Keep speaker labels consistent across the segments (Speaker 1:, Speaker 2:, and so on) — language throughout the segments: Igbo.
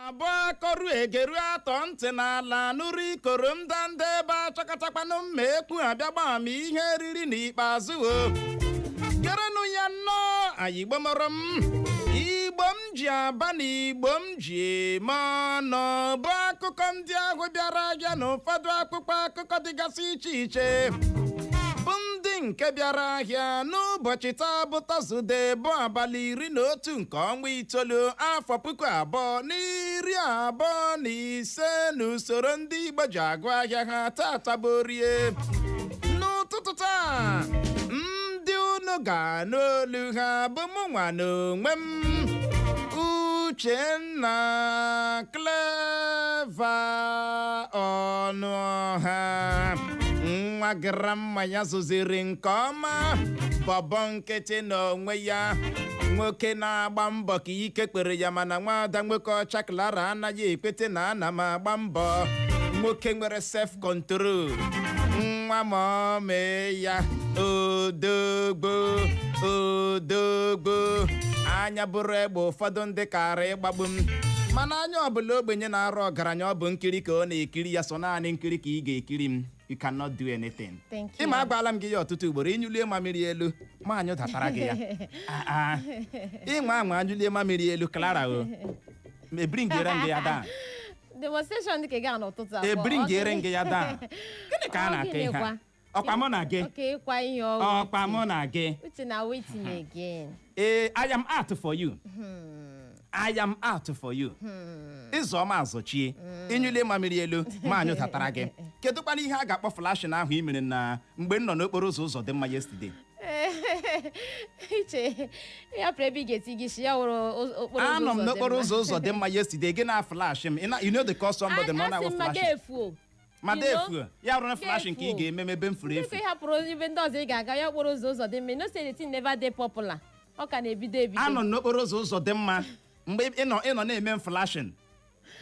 Speaker 1: Abụọ akọrụ egeru atọ ntị n'ala nụrụ ikoro ndanda ebe achọkọtakwanụ mma ekwu abịa gbaa m ihe riri n'ikpeazụ. O gerenụ ya nnọọ. Ayigbo mụrụ m, Igbo m ji aba na Igbo m ji eme ọnụ, bụ akụkọ ndị ahụ bịara abịa na ụfọdụ akpụkpọ akụkọ dịgasị iche iche, bụ ndị nke bịara ahịa n'ụbọchị taa, bụ Tọzdee, bụ abalị 11 nke ọnwa itoolu, afọ 2025 n'usoro ndị Igbo ji agụ ahịa ha. Tata bụ Orie. N'ụtụtụ taa, ndị unu ga-anụ olu ha bụ mụ nwa n'onwe m, Uchenna Clever Ọnụọha, nwa grandma ya zụziri nke ọma, bọbọ nkịtị n'onwe ya, nwoke na-agba mbọ ka ike kpere ya, mana nwaada nwoke ọcha Clara anaghị ekwete na ana m agba mbọ. Nwoke nwere self control, nwa ma ọ mee ya odogbo odogbo. Anya bụrụ egbe, ụfọdụ ndị kara ịgbagbu m, mana anya ọbụla ogbenye na-arụ ọgaranya, ọ bụ nkiri ka ọ na-ekiri ya. So naanị nkiri ka ị ga-ekiri m. You cannot do anything.
Speaker 2: Thank you.
Speaker 1: Ịma, agwala m gị ya ọtụtụ ugboro, ịnyụlie mamịrị elu ma anyụ datara gị ya. Ah, ah. Ịnwa anwa anyụlie mamịrị elu, Clara, o ebringere m gị ya daa.
Speaker 2: Demonstration dị ka ị gaa n'ụtụtụ abụọ.
Speaker 1: Ebringere m gị ya daa. Gịnị ka a na-akọ ihe a? Ọkwa mụ na gị.
Speaker 2: Oke ịkwa ihe ọwụ.
Speaker 1: Ọkwa mụ na gị.
Speaker 2: Uche na waiting again.
Speaker 1: Ee, I am out for you. I am out for you. Ịzụ ọma azọchie, ịnyụlie mamịrị elu ma anyụ tatara gị. Kedụkwana ihe a ga-akpọ flashing ahụ i mere na mgbe m nọ n'okporo ụzọ ụzọ dị mma yesterday?
Speaker 2: Uche, ịhapụrụ ebe ị ga-eti gị isi ya wụrụ okporo ụzọ
Speaker 1: Anọ m
Speaker 2: ụzọ dị
Speaker 1: n'okporo
Speaker 2: mma.
Speaker 1: ụzọ ụzọ dị mma yesterday, gị na flash m. You know the call somebody ma ọ
Speaker 2: A
Speaker 1: na-awụ
Speaker 2: sị m ma
Speaker 1: flashing.
Speaker 2: ga-efu.
Speaker 1: Ma
Speaker 2: You
Speaker 1: defu
Speaker 2: know?
Speaker 1: ya bụrụ na flashing ka ị
Speaker 2: Ga-efu.
Speaker 1: ga-eme ebe m furu
Speaker 2: Ndị
Speaker 1: efu.
Speaker 2: ka ị hapụrụ ebe ndị ọzọ ị ga-aga ya, okporo ụzọ ụzọ dị mma. You know say the thing never dey popular. Ọ ka na-ebido ebido.
Speaker 1: Anọ m n'okporo ụzọ ụzọ dị mma mgbe ị nọ na-eme m flashing,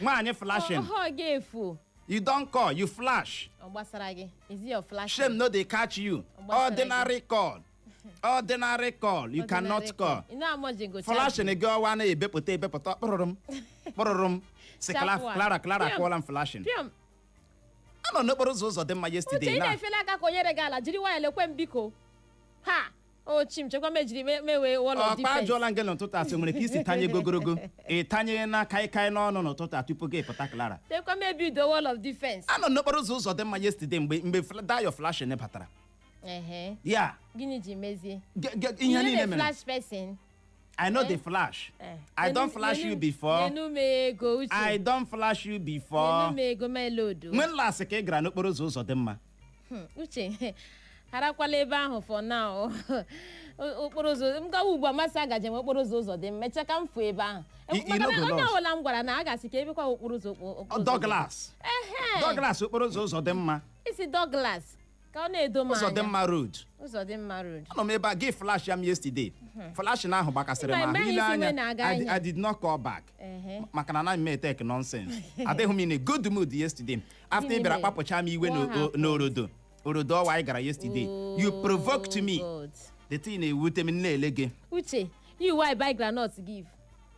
Speaker 1: nwaanyị flashing.
Speaker 2: Ọ ga-efu.
Speaker 1: You don call, you flash.
Speaker 2: Ọ gbasara gị? Is it your flash?
Speaker 1: Shame no dey catch you.
Speaker 2: Ọ gbasara gị.
Speaker 1: Ordinary call, ordinary call, you cannot call.
Speaker 2: Ị na-amọji gocha.
Speaker 1: Flashing gị ọwa na-ebepụta ebepụta, kpụrụrụ m kpụrụrụ m si Clara.
Speaker 2: Chapụ a.
Speaker 1: Clara, Clara.
Speaker 2: Pịam.
Speaker 1: Akụọla m flashing.
Speaker 2: Pịam.
Speaker 1: Anọ n'okporo ụzọ ụzọ dị mma
Speaker 2: Uche,
Speaker 1: yesterday
Speaker 2: ị
Speaker 1: na
Speaker 2: na-efela aka ka o nyere gị ala, jiri nwayọ lekwe m biko. Ha o chi m chekwa m ejiri mewe wall of
Speaker 1: Ọkpa
Speaker 2: defense.
Speaker 1: ajụọla m gị n'ụtụtụ asị nwere ka isi tanye gogorogo, ị tanye na kaikai n'ọnụ n'ụtụtụ a tupu gị pụta, Clara.
Speaker 2: Chekwa m ebido wall of defense.
Speaker 1: Anọ n'okporo ụzọ ụzọ dị mma yesterday mgbe dayo flashing batara.
Speaker 2: Ehe.
Speaker 1: Ya.
Speaker 2: Gịnị ji mezie?
Speaker 1: Ihe
Speaker 2: You no
Speaker 1: niile
Speaker 2: dey
Speaker 1: mere.
Speaker 2: flash person.
Speaker 1: I no dey flash.
Speaker 2: Eh.
Speaker 1: I don flash you before.
Speaker 2: Nenu m ego, Uche.
Speaker 1: I don flash you before.
Speaker 2: Nenu m ego melodo.
Speaker 1: When last ka ị gara n'okporo ụzọ ụzọ dị mma?
Speaker 2: Uche, harakwala ebe ahụ for now. Okporo ụzọ m gawa ugbu a, masị agaje m okporo ụzọ ụzọ dị mma, mechaa ka m fụ ebe ahụ.
Speaker 1: I
Speaker 2: Maka
Speaker 1: no
Speaker 2: na
Speaker 1: go
Speaker 2: onye
Speaker 1: lost.
Speaker 2: ọbụla m gwara na a ga-asị ka ebekwa okporo ụzọ okporo ụzọ dị.
Speaker 1: Douglas.
Speaker 2: Ehe.
Speaker 1: Douglas, okporo ụzọ ụzọ dị mma.
Speaker 2: Isi Douglas ka ọ na-edo m
Speaker 1: Ụzọ
Speaker 2: anya.
Speaker 1: dị mma road.
Speaker 2: Ụzọ dị mma road.
Speaker 1: Anọ m ebe a gị flash ya m yesterday. Flashing ahụ gbakasịrị m
Speaker 2: Ịma,
Speaker 1: ahụ.
Speaker 2: emeghị
Speaker 1: Ile
Speaker 2: isi
Speaker 1: anya
Speaker 2: nwe na-aga ihe.
Speaker 1: I did not call back maka na anaghị m etake nonsense. Adịghị m in a good mood yesterday after ị
Speaker 2: Gịnị
Speaker 1: bịara
Speaker 2: mere?
Speaker 1: kpapụcha m iwe.
Speaker 2: What happened?
Speaker 1: N'orodo orodo ọwa anyị gara yesterday, you provoked me.
Speaker 2: God.
Speaker 1: The thing na-ewute m na-ele gị.
Speaker 2: Uche, you why buy groundnut give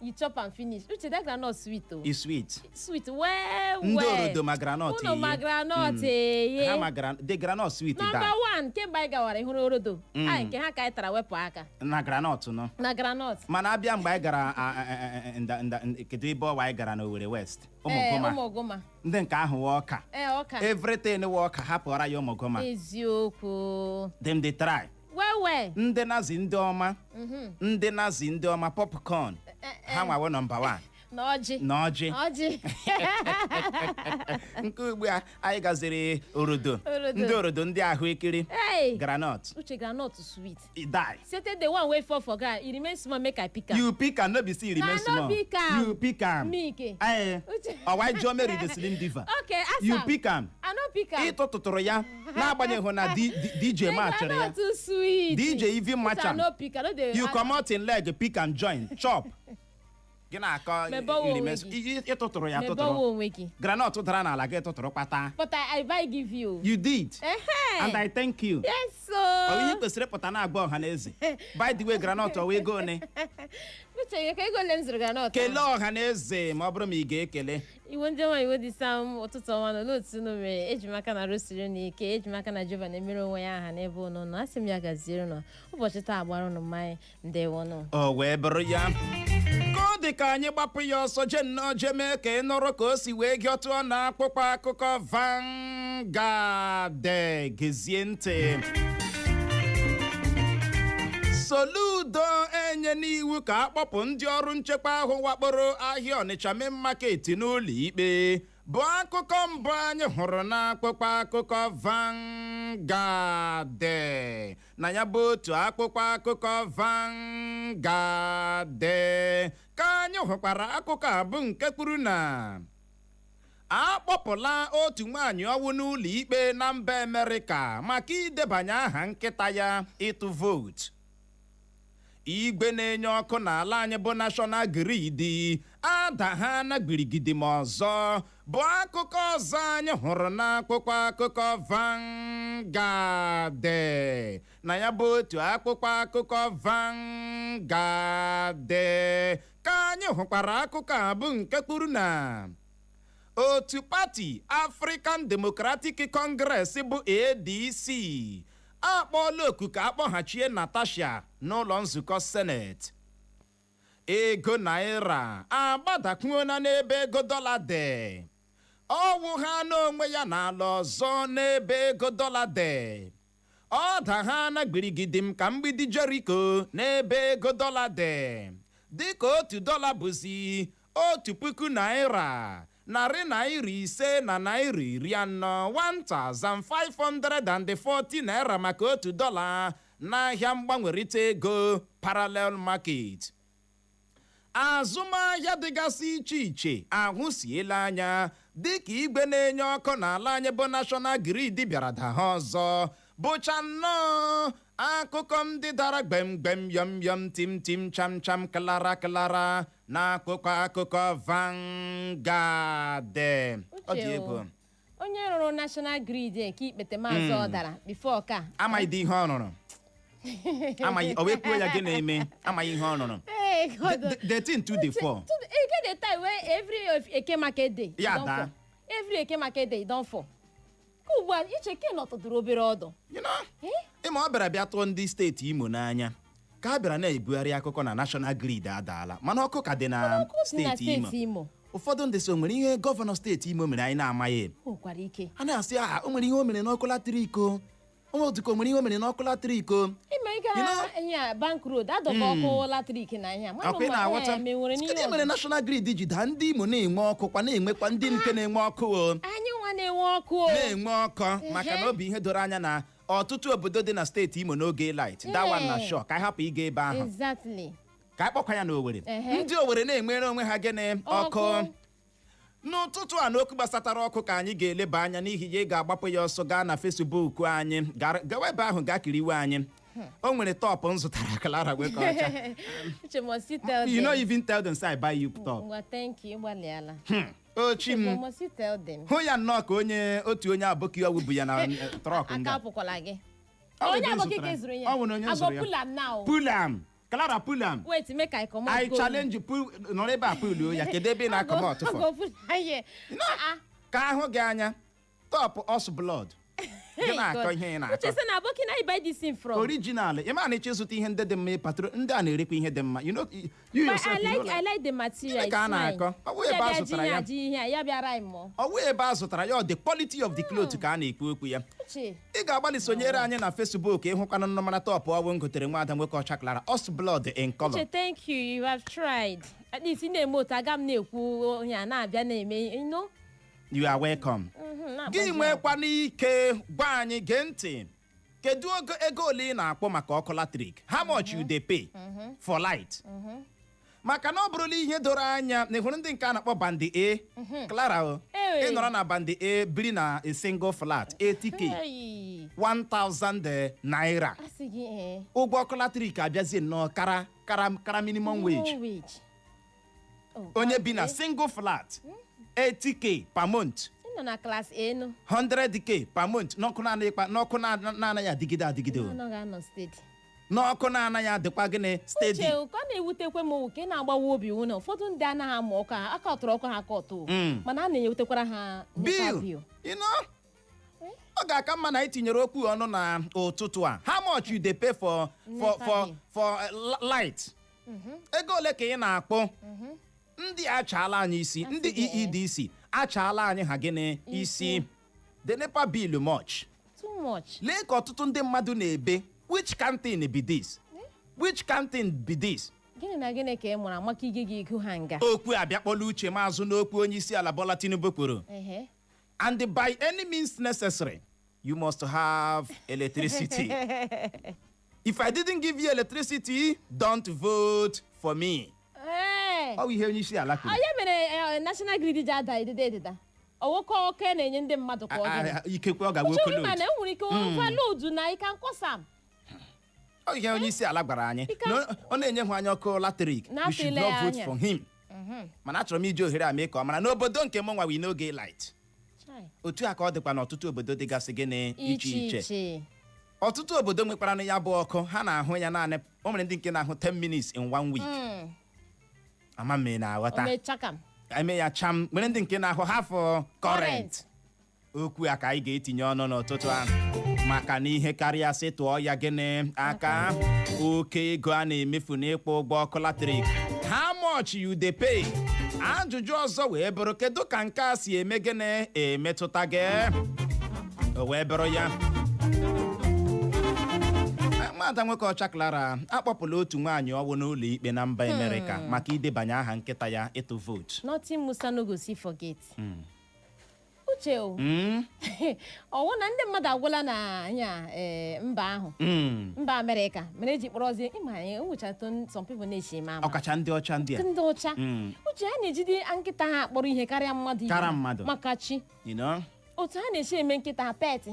Speaker 2: you chop am finish. Uche, that groundnut sweet o.
Speaker 1: Is sweet.
Speaker 2: Sweet well
Speaker 1: Ndị
Speaker 2: well.
Speaker 1: orodo ma groundnut
Speaker 2: Unu ma
Speaker 1: eye.
Speaker 2: groundnut eye.
Speaker 1: Ha ma the groundnut sweet.
Speaker 2: Number
Speaker 1: Da
Speaker 2: one, kemgbe anyị gawara ịhụrụ orodo anyị, nke ha ka anyị tara wepụ aka.
Speaker 1: Na groundnut nọ.
Speaker 2: Na groundnut.
Speaker 1: Mana abịa mgbe anyị gara kedu ebe ọwa anyị gara n'Owerri West?
Speaker 2: Ee.
Speaker 1: Ụmụgụma.
Speaker 2: Ụmụgụma.
Speaker 1: Ndị nke ahụ wụ ọka.
Speaker 2: Ee, ọka.
Speaker 1: Everything wụ ọka, hapụra ya ụmụgụma.
Speaker 2: Eziokwu.
Speaker 1: Dem dey try.
Speaker 2: Well well.
Speaker 1: Ndị nazi ndị ọma, ndị nazi ndị ọma, popcorn ha nwawo number 1.
Speaker 2: Na ọjị.
Speaker 1: Na ọjị.
Speaker 2: Ọjị.
Speaker 1: Nke ugbu a anyị gaziri orodo.
Speaker 2: Orodo.
Speaker 1: Ndị orodo, ndị ahụekere.
Speaker 2: Hey.
Speaker 1: Groundnut.
Speaker 2: Uche, groundnut sweet.
Speaker 1: E die.
Speaker 2: Sete the one wey fall for ground, e remain small, make I pick am.
Speaker 1: You pick am, no be say e remain
Speaker 2: Na no
Speaker 1: small.
Speaker 2: pick am.
Speaker 1: You pick am.
Speaker 2: Me ke.
Speaker 1: Ee.
Speaker 2: Uche.
Speaker 1: Ọwa jụọ Mary the Slim Diva.
Speaker 2: Okay, ask
Speaker 1: You
Speaker 2: am.
Speaker 1: pick am.
Speaker 2: I no pick am.
Speaker 1: Ịtụtụtụrụ ya n'agbanyeghị na DJ ma chọrọ ya.
Speaker 2: Groundnut too sweet.
Speaker 1: DJ even match
Speaker 2: Uche, I
Speaker 1: am.
Speaker 2: no pick, I no dey.
Speaker 1: You comot in leg, pick am, join chop, gị na-akọ.
Speaker 2: Mebọwa onwe
Speaker 1: remain-
Speaker 2: gị.
Speaker 1: Ịtụtụrụ ya.
Speaker 2: Mebọwa
Speaker 1: Tụtụrụ
Speaker 2: onwe gị.
Speaker 1: Groundnut dara n'ala, gị tụtụrụ kpata.
Speaker 2: But I buy give you.
Speaker 1: You did.
Speaker 2: Ehe.
Speaker 1: And I thank you.
Speaker 2: Yes.
Speaker 1: Ọ ihe
Speaker 2: O
Speaker 1: kwesịrị ịpụta na-agba ọha na eze. By the way, groundnut ọwa ego one?
Speaker 2: Uche, ka ego ole m zụrụ groundnut?
Speaker 1: Kelee ọha na eze, ma ọ bụrụ ma ị ga-ekele.
Speaker 2: Iwe ndị ọma, iwe dị sam, ụtụtụ ọma nọ n'otu unu mere. Eji m aka na rosiri n'ike, eji m aka na Jehova na-emere onwe ya aha n'ebe unu nọ. Asị m ya gaziere unu ụbọchị taa, gbara unu mmanya. Ndewonụ.
Speaker 1: O wee bụrụ ya ka ọ dị, ka anyị gbapụ ya ọsọ, jee nnọọ jee mee ka ị nụrụ ka o si wee gị ọtụọ na akpụkpọ akụkọ Vanguard. Gezie ntị. Soludo enye n'iwu ka akpọpụ ndị ọrụ nchekwa ahụ wakporo ahịa Ọnịcha Main Market n'ụlọ ikpe, bụ akụkọ mbụ anyị hụrụ n'akpụkpọ akụkọ Vanguard. Na ya bụ otu akpụkpọ akụkọ Vanguard ka anyị hụkwara akụkọ a, bụ nke kwuru na akpọpụla otu nwaanyị ọnwụ n'ụlọ ikpe na mba Amerịka maka idebanye aha nkịta ya ịtụ vootu. Igwe na-enye ọkụ n'ala anyị bụ National Grid ada ha na gbirigidi ma ọzọ, bụ akụkọ ọzọ anyị hụrụ n'akwụkwọ akụkọ Vanguard. Na ya bụ otu akwụkwọ akụkọ Vanguard ka anyị hụkwara akụkọ a, bụ nke kwuru na otu pati African Democratic Congress bụ ADC akpọọla oku ka akpọghachie Natasha n'ụlọ nzukọ Senate. Ego naira agbadakwuola n'ebe ego dọla dị. Ọwụ ha n'onwe ya n'ala ọzọ n'ebe ego dọla dị. Ọ da ha na gbirigidi m ka mgbidi Jeriko n'ebe ego dọla dị, dịka 1 dọla bụzi ₦1,540, 1540 naira maka 1 dọla n'ahịa mgbanwerịta ego parallel market. Azụmahịa dịgasị iche iche ahụsiela anya dịka igwe na-enye ọkụ n'ala anyị bụ National Grid bịara daa ha ọzọ, bụcha nnọọ akụkọ ndị dara gbemgbem, yọm yọm, tim tim, cham cham, klara klara na akụkọ akụkọ Vanguard. Ọ dị
Speaker 2: Uche
Speaker 1: egwu.
Speaker 2: O, onye rụrụ National Grid nke ikpete maazị ọ dara before ka
Speaker 1: Amaghị ihe ọ rụrụ, amaghị o wee kwuo ya gị na-eme, amaghị ihe ọ rụrụ.
Speaker 2: Hey, God.
Speaker 1: The thing to the four.
Speaker 2: E get the time wey every of Eke market day
Speaker 1: Ya
Speaker 2: e don
Speaker 1: daa.
Speaker 2: fall. Every Eke market day e don fall. Ka ugbu a iche ke nọtụdụrụ obere ọdụ.
Speaker 1: Ịma ọ bịara bịa tụọ ndị steeti Imo n'anya ka a bịara na-ebugharị akụkọ na National Grid adaala, mana ọkụ ka dị na
Speaker 2: Ọkụ dị na
Speaker 1: steeti Imo.
Speaker 2: steeti Imo.
Speaker 1: Ụfọdụ ndị so nwere ihe gọvanọ steeti Imo mere anyị na-amaghị.
Speaker 2: O nwekwara ike.
Speaker 1: A na-asị aha o nwere ihe o mere n'ọkụ latrik, o nwere otu ka o nwere ihe o mere n'ọkụ latrik o.
Speaker 2: Ịma ị gara ihe a, Bank Road, adọba ọkụ latrik na ihe a. Mmanụ
Speaker 1: Ọkwa ị
Speaker 2: ma
Speaker 1: na-aghọta?
Speaker 2: ma enwere n'ihe
Speaker 1: Kedu mere
Speaker 2: ọzọ.
Speaker 1: National Grid ji daa, ndị Imo na-enwe ọkụ kwa, na-enwekwa ndị nke na-enwe ọkụ o?
Speaker 2: Anyị nwa na-enwe ọkụ o.
Speaker 1: Na-enwe ọkụ, maka na ọ bụ ihe doro anya na ọtụtụ obodo dị na steeti Imo n'oge light that one na sure, ka anyị hapụ ịga ebe ahụ. Ka anyị kpọkwa ya n'Owere. Ndị Owere na-enwere onwe ha gịnị? Ọkụ.
Speaker 2: Ọkụ.
Speaker 1: N'ụtụtụ a, n'okwu gbasatara ọkụ ka anyị ga-eleba anya. N'ihi ya, ị ga-agbapụ ya ọsọ gaa na Facebook anyị, gawa ebe ahụ gaa kiriwe anyị. O nwere top m zụtara Clara wee ka ọcha.
Speaker 2: Uche, must you tell
Speaker 1: You no
Speaker 2: them?
Speaker 1: even tell them say I buy you top.
Speaker 2: Ngwa, thank you, ịgbalịala.
Speaker 1: Ochi m.
Speaker 2: Uche, must you tell them?
Speaker 1: Hụ ya nnọọ ka onye otu onye aboki ọwụ bụ ya na truck
Speaker 2: Aka
Speaker 1: nga.
Speaker 2: apụkwala gị.
Speaker 1: Ọ bụ
Speaker 2: Onye
Speaker 1: ebe m
Speaker 2: aboki
Speaker 1: zụtara.
Speaker 2: ka ezuru ya.
Speaker 1: Ọ bụ na onye
Speaker 2: I go
Speaker 1: zụrụ ya.
Speaker 2: pull am now.
Speaker 1: Pull am, Clara, pull am.
Speaker 2: Wait, make I comot
Speaker 1: I
Speaker 2: go.
Speaker 1: challenge you, pull nọrọ ebe a pull ya. Kedu ebe ị na-comot
Speaker 2: I
Speaker 1: for?
Speaker 2: go pull am here. Ah, ah.
Speaker 1: Ka ahụ gị anya, top us blood gị na-akọ ihe ị na-akọ.
Speaker 2: Uche sị na aboki na you buy this thing from.
Speaker 1: Original. Ị ma na ịchọ ịzụta ihe ndị dị mma, patro ndị a na-erekwa ihe dị mma, you know, you
Speaker 2: But
Speaker 1: yourself
Speaker 2: I
Speaker 1: you
Speaker 2: like
Speaker 1: know.
Speaker 2: I like the material.
Speaker 1: Gịnị ka a
Speaker 2: It's fine.
Speaker 1: na-akọ? Ọ bụ ebe a
Speaker 2: Ya bịa
Speaker 1: zụtara
Speaker 2: ji
Speaker 1: ya.
Speaker 2: ihe ji ihe a, ya bịa rhyme mọ.
Speaker 1: Ọ wụ ebe a zụtara ya, ọ the quality of the cloth ka a na-ekwu okwu ya.
Speaker 2: Uche.
Speaker 1: Ị ga-agbalị sonyere anyị na Facebook ịhụkwana nnọmara top ọ bụ m gotere nwaada nwoke ọcha Clara, us blood in color.
Speaker 2: Uche, thank you. You have tried. At least ị na-eme otu aga m na-ekwu onye a na-abịa na-eme.
Speaker 1: You are welcome.
Speaker 2: Na-agbaji
Speaker 1: Gị nwekwana ike gwa anyị, gee ntị, kedu ogo ego ole ị na-akpọ maka ọkụ latrik? How much you dey pay for light? Maka na ọ bụrụla ihe doro anya na ị hụrụ ndị nke a na-akpọ band A, Clara o.
Speaker 2: Ewe.
Speaker 1: Ị nọrọ na band A, biri na a single flat, 80K,
Speaker 2: Hey.
Speaker 1: 1000 naira.
Speaker 2: Asị gị ee.
Speaker 1: Ụgwọ ọkụ latrik abịazie nnọọ kara kara kara minimum wage.
Speaker 2: Minimum wage. Oh,
Speaker 1: Onye bi na
Speaker 2: okay.
Speaker 1: single flat, 80K per month.
Speaker 2: Ị nọ na class A nụ.
Speaker 1: 100K per month n'ọkụ na-anaghị n'ọkụ na-anaghị adịgide adịgide o.
Speaker 2: Anaghị anọ steady.
Speaker 1: N'ọkụ na-anaghị adịkwa gịnị steady.
Speaker 2: Uche, ka ọ na-ewutekwe m ka ị na-agbawa obi wụ na ụfọdụ ndị anaghị amụ ọkụ ha aka ọtụrụ ọkụ ha aka ọtụ, mana a na-ewutekwara ha NEPA
Speaker 1: bill.
Speaker 2: Bill.
Speaker 1: Ọ ga-aka mma na anyị tinyere okwu ọnụ na ụtụtụ a. How much you dey pay for
Speaker 2: NEPA
Speaker 1: for
Speaker 2: bill.
Speaker 1: for light? Ego ole ka ị na-akpụ? Ndị achaala anyị isi, ndị
Speaker 2: gị, eh.
Speaker 1: EEDC achaala anyị ha gịnị isi. The NEPA bill much.
Speaker 2: Too much.
Speaker 1: Lee ka ọtụtụ ndị mmadụ na-ebe, "Which kind thing be this? Which kind thing be this?"
Speaker 2: Gịnị na gịnị ka ị mụrụ amaka ige gị ego ha nga?
Speaker 1: Okwu abịakpọla uche maazụ n'okwu onye isi ala Bola Tinubu kwuru, "And by any means necessary, you must have electricity. If I didn't give you electricity, don't vote for me."
Speaker 2: Ee.
Speaker 1: Ọ bụ ihe onye isi ala kwuru.
Speaker 2: Onye mere national grid ji ada edida edida ọwụkọ ọkụ a na-enye ndị mmadụ ka ọ gịnị?
Speaker 1: Ikekwe ọ ga-awe
Speaker 2: Uche,
Speaker 1: oke
Speaker 2: ma
Speaker 1: load.
Speaker 2: na enwere ike overload na ika nkọsa.
Speaker 1: Ọ ihe onye isi ala gwara anyị na ọ na-enye hụ anya ọkụ latrik, you should
Speaker 2: Na-atụle
Speaker 1: not vote
Speaker 2: anya.
Speaker 1: for him. Mana achọrọ m iji ohere a mee ka ọ mara n'obodo nke m nwa, we no get light.
Speaker 2: Chai.
Speaker 1: Otu a ka ọ dịkwa n'ọtụtụ obodo dịgasị gịnị iche iche.
Speaker 2: Iche.
Speaker 1: Ọtụtụ obodo nwekwara ya bụ ọkụ, ha na-ahụ ya naanị, o nwere ndị nke na-ahụ 10 minutes in one week. Ama m ị na-aghọta.
Speaker 2: Omechakam.
Speaker 1: Eme ya cham. Nwere ndị nke na-ahụ half current. Okwu a ka anyị ga-etinye ọnụ n'ụtụtụ a, maka na ihe karịa sị tụọ ya gịnị aka, oke ego a na-emefu n'ịkwụ ụgwọ ọkụ latrik. How much you dey pay? Ajụjụ ọzọ wee bụrụ, kedu ka nke a si eme gịnị emetụta gị? O wee bụrụ ya, nwada nwoke ọcha Clara, akpọpụla otu nwaanyị ọwụ n'ụlọ ikpe na mba Amerịka maka idebanye aha nkịta ya ịtụ vootu.
Speaker 2: Nothing Musa no go see forget. Uche o, ọwụ na ndị mmadụ agwụla na anya mba ahụ, mba Amerịka, mere eji kpọrọzie ịma anyị enwechatụ some people na-echi ime ama.
Speaker 1: Ọkacha ndị ọcha ndị a.
Speaker 2: Ndị ọcha. Uche, ha na-ejide nkịta ha akpọrọ ihe karịa mmadụ ibe
Speaker 1: Kara
Speaker 2: ha.
Speaker 1: mmadụ.
Speaker 2: Maka chi.
Speaker 1: You know?
Speaker 2: Otu ha na-esi eme nkịta ha pet ha.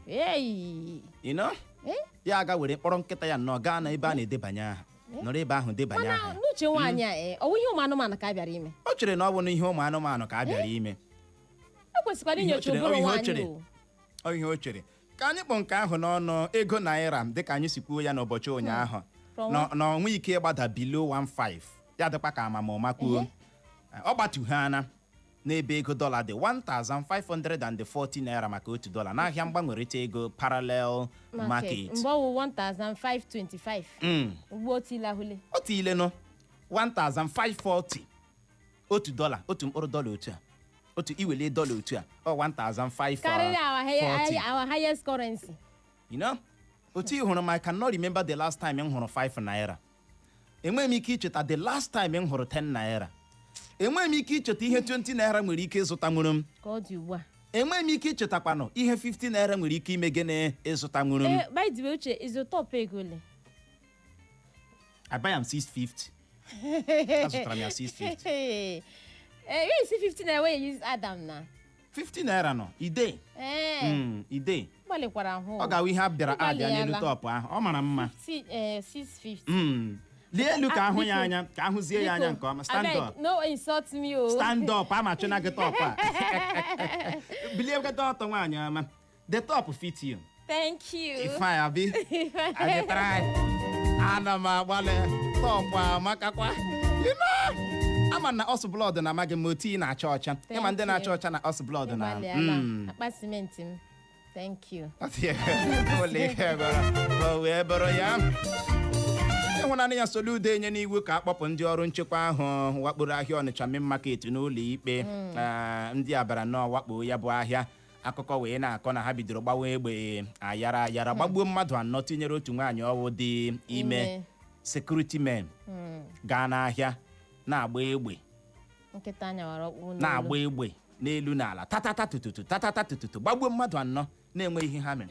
Speaker 2: Ei.
Speaker 1: You know?
Speaker 2: Eh?
Speaker 1: Ya aga were mkpọrọ nkịta ya nnọọ gaa na ebe a na-edebanye aha, nọrọ ebe ahụ debanye
Speaker 2: Mana
Speaker 1: aha ya.
Speaker 2: n'uche nwaanyị a, ọwụ ihe ụmụ anụmanụ ka a bịara ime?
Speaker 1: O chere na ọ bụ n'ihe ụmụ anụmanụ ka a bịara ime.
Speaker 2: E kwesịkwara
Speaker 1: Ihe o
Speaker 2: inyocha
Speaker 1: chere-
Speaker 2: ụbụrụ
Speaker 1: ọ ihe o
Speaker 2: nwaanyị
Speaker 1: chere.
Speaker 2: o.
Speaker 1: Ọ ihe o chere. Ka anyị kpọ nke ahụ n'ọnụ ego naira, dịka anyị si kwuo ya n'ụbọchị ụnyaahụ,
Speaker 2: From
Speaker 1: na ọnwa ike ịgbada below 15 ya dịkwa ka amamụma kwuo, ọ gbatughana n'ebe ego dọla dị 1540 naira maka otu dọla n'ahịa mgbanwerịta ego parallel market.
Speaker 2: Mgbe ọ wụ 1525, ugbu otu ilahule.
Speaker 1: Otu ilenụ 1540 otu dọla, otu mkpụrụ dọla otu a, otu iwele dọla otu a, ọ 1540.
Speaker 2: Karịrị our highest currency.
Speaker 1: You know? Otu ị hụrụ m, I cannot remember the last time m hụrụ 5 naira. Enweghị m ike icheta the last time m hụrụ 10 naira. Enweghị m ike icheta ihe 20 naira nwere ike ịzụta nwere m.
Speaker 2: Ka ọ dị ugbu a.
Speaker 1: Enweghị m ike ichetakwanụ ihe 50 naira nwere ike ime gịnị ịzụta nwere m.
Speaker 2: Ee, by the way, Uche, is your top ego ole?
Speaker 1: I buy am 650. Azụtara m ya 650.
Speaker 2: Ee, you see 50 naira wey you use Adam na.
Speaker 1: 50 naira nọ ide.
Speaker 2: Ee.
Speaker 1: Ide.
Speaker 2: Gbalịkwara ahụ.
Speaker 1: Ọ ga-awụ ihe a bịara abịa n'elu.
Speaker 2: Ịgbalịala.
Speaker 1: Top ahụ ọ mara mma.
Speaker 2: 650.
Speaker 1: Lie elu ka ahụ ya
Speaker 2: Biko.
Speaker 1: anya, ka ahụzie ya anya nke ọma. Stand
Speaker 2: Abeg,
Speaker 1: up.
Speaker 2: no insult me o.
Speaker 1: Stand up, amachina gị top a. Bilie gata ọtọ, nwaanyị ọma. The top fit you.
Speaker 2: Thank you.
Speaker 1: Ifeanyị abi I dey try, ana m agbalị. Top amakakwa. You know, ama na os blood na amaghị m otu ị na-acha ọcha. Ịma ndị
Speaker 2: you.
Speaker 1: na-acha ọcha na os blood na
Speaker 2: Ịgbalịala. Akpa simenti m, thank you.
Speaker 1: Ụlọ ihe gwara o wee bụrụ ya, ịhụnanya ya. Soludo enye n'iwu ka akpọpụ ndị ọrụ nchekwa ahụ wakporo ahịa Ọnịcha Main Market n'ụlọ ikpe. Ndị a bara nnọọ wakpo ya bụ ahịa, akụkọ wee na-akọ na ha bidoro gbawa egbe ayara ayara, gbagbuo mmadụ anọ, tinyere otu nwaanyị ọwụ dị ime.
Speaker 2: Ime.
Speaker 1: Security men gaa n'ahịa na-agba egbe.
Speaker 2: Nkịta anyawara ọkpụkpụ n'olu.
Speaker 1: Na-agba egbe n'elu n'ala, tatata tututu, tatata tututu, gbagbuo mmadụ anọ na-enweghị ihe ha mere.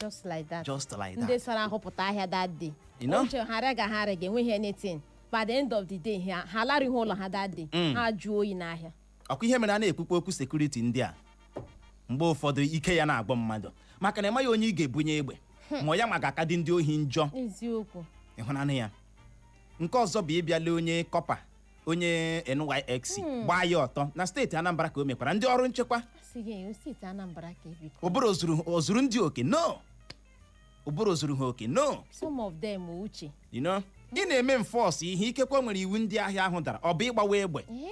Speaker 2: Just like that.
Speaker 1: Just like
Speaker 2: Ndị
Speaker 1: that.
Speaker 2: sara ahụpụta ahịa that day.
Speaker 1: You know?
Speaker 2: Uche, ha rega, ha rega, enweghị anything. By the end of the day, ha larịghị ụlọ ha that day. Ha jụọ oyi n'ahịa.
Speaker 1: Ọkwa ihe mere a na-ekwukwa okwu security ndị a, mgbe ụfọdụ ike ya na-agbọ mmadụ, maka na ịmaghị onye ị ga-ebunye egbe, ma ọ ya ma ga-aka dị ndị ohi njọ.
Speaker 2: Eziokwu.
Speaker 1: Ịhụnanụ ya. Nke ọzọ bụ ịbịa lee onye corper, onye NYSC, gbaa ya ọtọ na steeti Anambra ka o mekwara ndị ọrụ nchekwa.
Speaker 2: Asị gị steeti Anambra ka ebiko.
Speaker 1: Ụbụrụ ozuru ozuru ndị oke no. Ụbụrụ zuru ha oke? No.
Speaker 2: Some of them, Uche.
Speaker 1: Ị na-eme enforce ihe ikekwe nwere iwu ndị ahịa ahụ dara, ọ bụ ịgbawa egbe.
Speaker 2: Eh?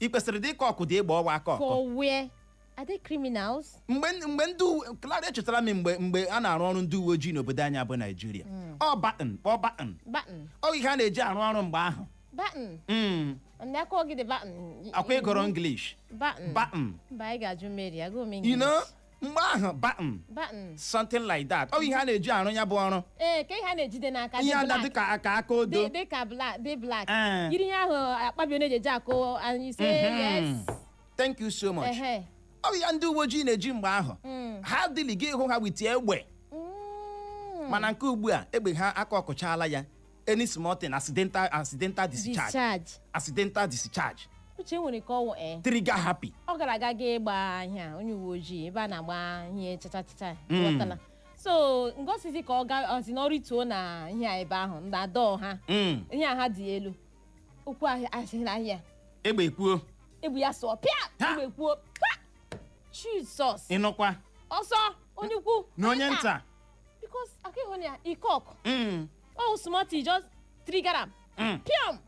Speaker 1: Ị kwesịrị dị ka ọkụ dị egbe ọwa aka ọkọ.
Speaker 2: For where? Are they criminals?
Speaker 1: Mgbe ndị uwe Clara, echetara m mgbe a na-arụ ọrụ ndị uwe ojii n'obodo anyị bụ Naijiria, ọ baton kpọọ baton.
Speaker 2: Baton.
Speaker 1: Ọ ihe a na-eji arụ ọrụ mgbe ahụ.
Speaker 2: Baton. Ndị aka gị dị baton.
Speaker 1: Akwa ịgụrụ English.
Speaker 2: Baton.
Speaker 1: Baton.
Speaker 2: Mba, anyị ga-ajụ Mary, agụụ m English.
Speaker 1: Mgbe ahụ, baton.
Speaker 2: Baton.
Speaker 1: Something like that. Ọ ihe a na-eji arụ ya bụ ọrụ.
Speaker 2: Ee, ka ihe a na-ejide n'aka
Speaker 1: ihe
Speaker 2: dị
Speaker 1: a
Speaker 2: black.
Speaker 1: dị ka aka aka odo.
Speaker 2: Dị ka black, dị black.
Speaker 1: Eh.
Speaker 2: Yiri ihe ahụ akpabio na-eji eje akụ anyị say yes.
Speaker 1: Thank you so much.
Speaker 2: Ehe.
Speaker 1: Ọ bụ ya ndị uwe ojii na-eji mgbe ahụ. Ha dịlị gị ịhụ ha with egbe. Mana nke ugbu a, egbe ha aka ọkụchala ya. Any small thing, accidental discharge.
Speaker 2: Discharge.
Speaker 1: Accidental discharge.
Speaker 2: Uche, nwere ka ọwụ ee.
Speaker 1: Trigger happy.
Speaker 2: Ọ gara aga ga ịgba ihe a, onye uwe ojii ebe a na-agba ihe chachachacha, ghọtala? So ngosizi ka ọ ga ọzi na ọrụ tuo na ihe a ebe ahụ na dọọ ha. Ihe a ha dị elu okwu ahịa asịrị ahịa.
Speaker 1: Egbe kwuo.
Speaker 2: Egbu ya sụọ pịa.
Speaker 1: Ha!
Speaker 2: Egbe kwuo pa, Jizọs!
Speaker 1: Ịnụkwa?
Speaker 2: Ọsọ onye ukwu
Speaker 1: Na onye nta.
Speaker 2: Because aka ịhụ na ya ikok. Oh, small thing just trigger am. Piam,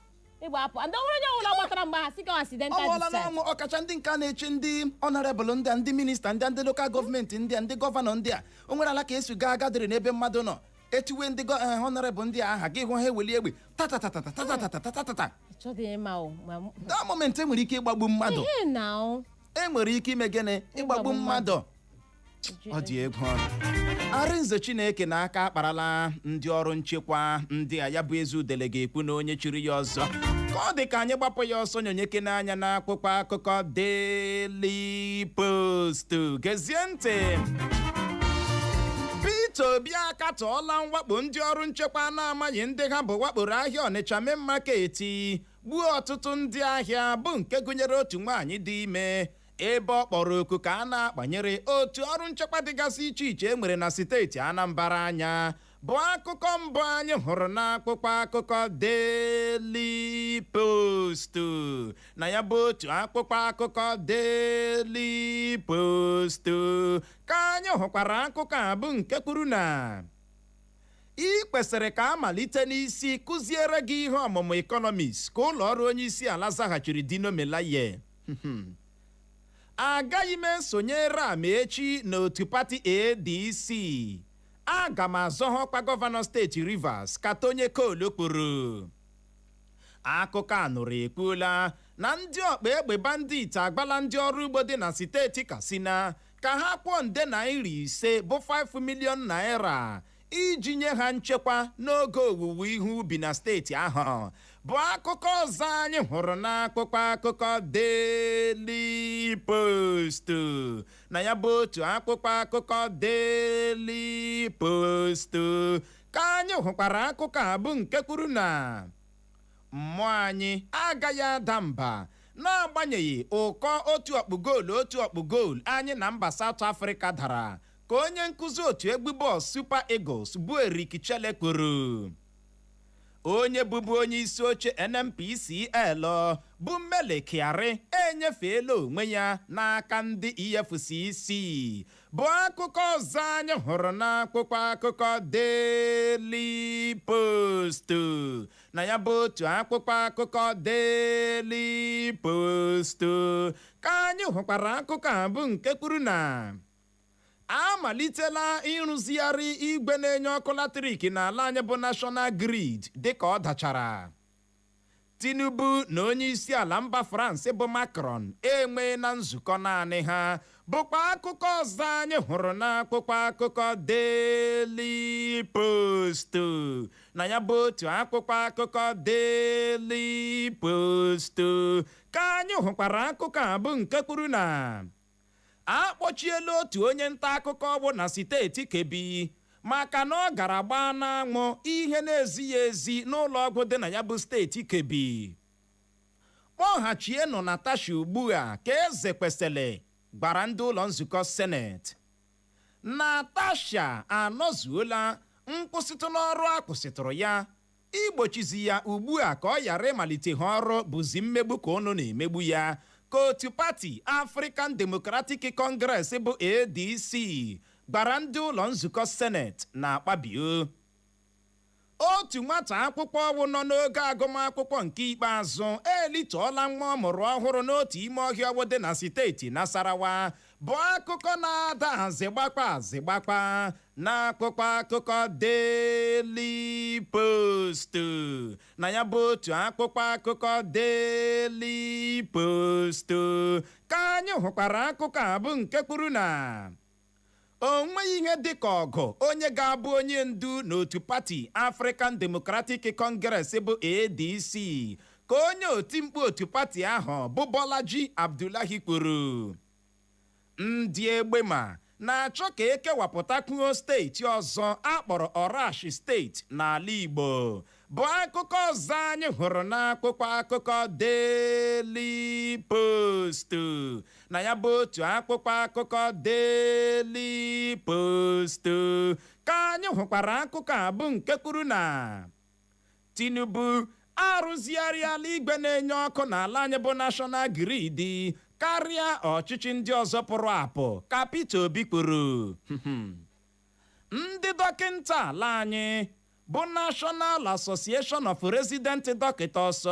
Speaker 2: egbe apụ and ọ nwere onye ọbụla gbatara mgbe ha sị ka
Speaker 1: Ọ
Speaker 2: accidental
Speaker 1: bụọla
Speaker 2: discharge.
Speaker 1: n'ọnwụ, ọkacha ndị nke a na-eche ndị honourable ndị a, ndị minista ndị a, ndị local government ndị a, ndị gọvanọ ndị a. O nwere ala ka esi gaa agadịrị n'ebe mmadụ nọ etiwe ndị honourable ndị a aha gị, hụ ha eweli egbe tatatatatatatatatatatata.
Speaker 2: Chọdị ịma o ma
Speaker 1: That moment, e nwere ike ịgbagbu mmadụ.
Speaker 2: Ihe na o.
Speaker 1: E nwere ike ime gịnị? Ịgbagbu
Speaker 2: Ịgbagbu.
Speaker 1: Mmadụ. Ọ dị egwu. Arịnze Chineke n'aka akparala ndị ọrụ nchekwa ndị a. Ya bụ eze udele ga-ekwu na onye chiri ya ọzọ ka ọ dị ka anyị gbapụ ya ọsọ nyonyeke n'anya na akwụkwọ akụkọ Daily Post. Gezie ntị. Peter Obi akatọọla mwakpo ndị ọrụ nchekwa na-amaghị ndị ha bụ wakporo ahịa Ọnịcha Main Market, gbuo ọtụtụ ndị ahịa, bụ nke gụnyere otu nwaanyị dị ime, ebe ọ kpọrọ oku ka a na-akpanyere otu ọrụ nchekwa dịgasị iche iche e nwere na steeti Anambra anya, bụ akụkọ mbụ anyị hụrụ n'akwụkwọ akụkọ Daily Post. Na ya bụ otu akwụkwọ akụkọ Daily Post ka anyị hụkwara akụkọ a, bụ nke kwuru na ị kwesịrị ka amalite n'isi kụziere gị ihe ọmụmụ economics, ka ụlọ ọrụ onye isi ala zaghachiri Dino Melaye. Agaghị m esonyere Amaechi n'otu pati ADC, aga m azọ ọkwa gọvanọ steeti Rivers, ka Tonye Cole kwuru. Akụkọ a nụrụ ekwuola na ndị ọkpa egbe bandit agbala ndị ọrụ ugbo dị na steeti Katsina ka ha kwụọ nde naira 5, bụ 5 million naira, iji nye ha nchekwa n'oge owuwe ihe ubi na steeti ahụ, bụ akụkọ ọzọ anyị hụrụ n'akwụkwọ akụkọ Daily Post. Na ya bụ otu akwụkwọ akụkọ Daily Post ka anyị hụkwara akụkọ a, bụ nke kwuru na mmụọ anyị agaghị ada mba n'agbanyeghị ụkọ otu ọkpụ goolu anyị na mba South Africa dara, ka onye nkụzi otu egwu bọọlụ Super Eagles bụ Eric Chelle kwuru. Onye bụbu onye isi oche NNPCL bụ Mele Kyari enyefeela onwe ya n'aka ndị EFCC, bụ akụkọ ọzọ anyị hụrụ n'akwụkwọ akụkọ Daily Post. Na ya bụ otu akwụkwọ akụkọ Daily Post ka anyị hụkwara akụkọ a, bụ nke kwuru na amalitela ịrụzigharị igwe na-enye ọkụ latrik n'ala anyị bụ National Grid dịka ọ dachara. Tinubu na onye isi ala mba France bụ Macron enwee na nzukọ naanị ha, bụkwa akụkọ ọzọ anyị hụrụ n'akwụkwọ akụkọ Daily Post. Na ya bụ otu akwụkwọ akụkọ Daily Post ka anyị hụkwara akụkọ a, bụ nke kwuru na akpọchiela otu onye nta akụkọ bụ na steeti Kebbi maka na ọ gara gbaa n'anwụ ihe na-ezighị ezi n'ụlọ ọgwụ dị na ya bụ steeti Kebbi. Kpọghachienụ Natasha ugbu a, ka eze kwesịrị gbara ndị ụlọ nzukọ seneti. Natasha anọzuola nkwụsịtụ n'ọrụ a kwụsịtụrụ ya. Igbochizi ya ugbu a ka ọ ghara ịmalite ha ọrụ bụzi mmegbu ka unu na-emegbu ya, ka otu pati African Democratic Congress bụ ADC. Gwara ndị ụlọ nzukọ Senate na Akpabio. Otu nwata akwụkwọ ọwụ nọ n'oge agụmakwụkwọ nke ikpeazụ elitọọla nwa ọ mụrụ ọhụrụ n'otu ime ọhịa ọwụ dị na steeti Nasarawa, bụ akụkọ na-ada azịgbakpa azịgbakpa n'akwụkwọ akụkọ Daily Post. Na ya bụ otu akwụkwọ akụkọ Daily Post ka anyị hụkwara akụkọ a, bụ nke kwuru na o nweghị ihe dịka ọgụ onye ga-abụ onye ndu n'otu pati African Democratic Congress bụ ADC, ka onye otimkpu otu pati ahụ bụ Bolaji Abdullahi kwuru. Ndị egbema na-achọ ka ekewapụtakwuo steeti ọzọ akpọrọ Orashi Steeti n'ala Igbo, bụ akụkọ ọzọ anyị hụrụ n'akwụkwọ akụkọ Daily Post. Na ya bụ otu akwụkwọ akụkọ Daily Post ka anyị hụkwara akụkọ a, bụ nke kwuru na Tinubu arụzigharịala igwe na-enye ọkụ n'ala anyị bụ National Grid karịa ọchịchị ndị ọzọ pụrụ apụ, ka Peter Obi kwuru. Ndị dọkịnta ala anyị bụ National Association of Resident Doctors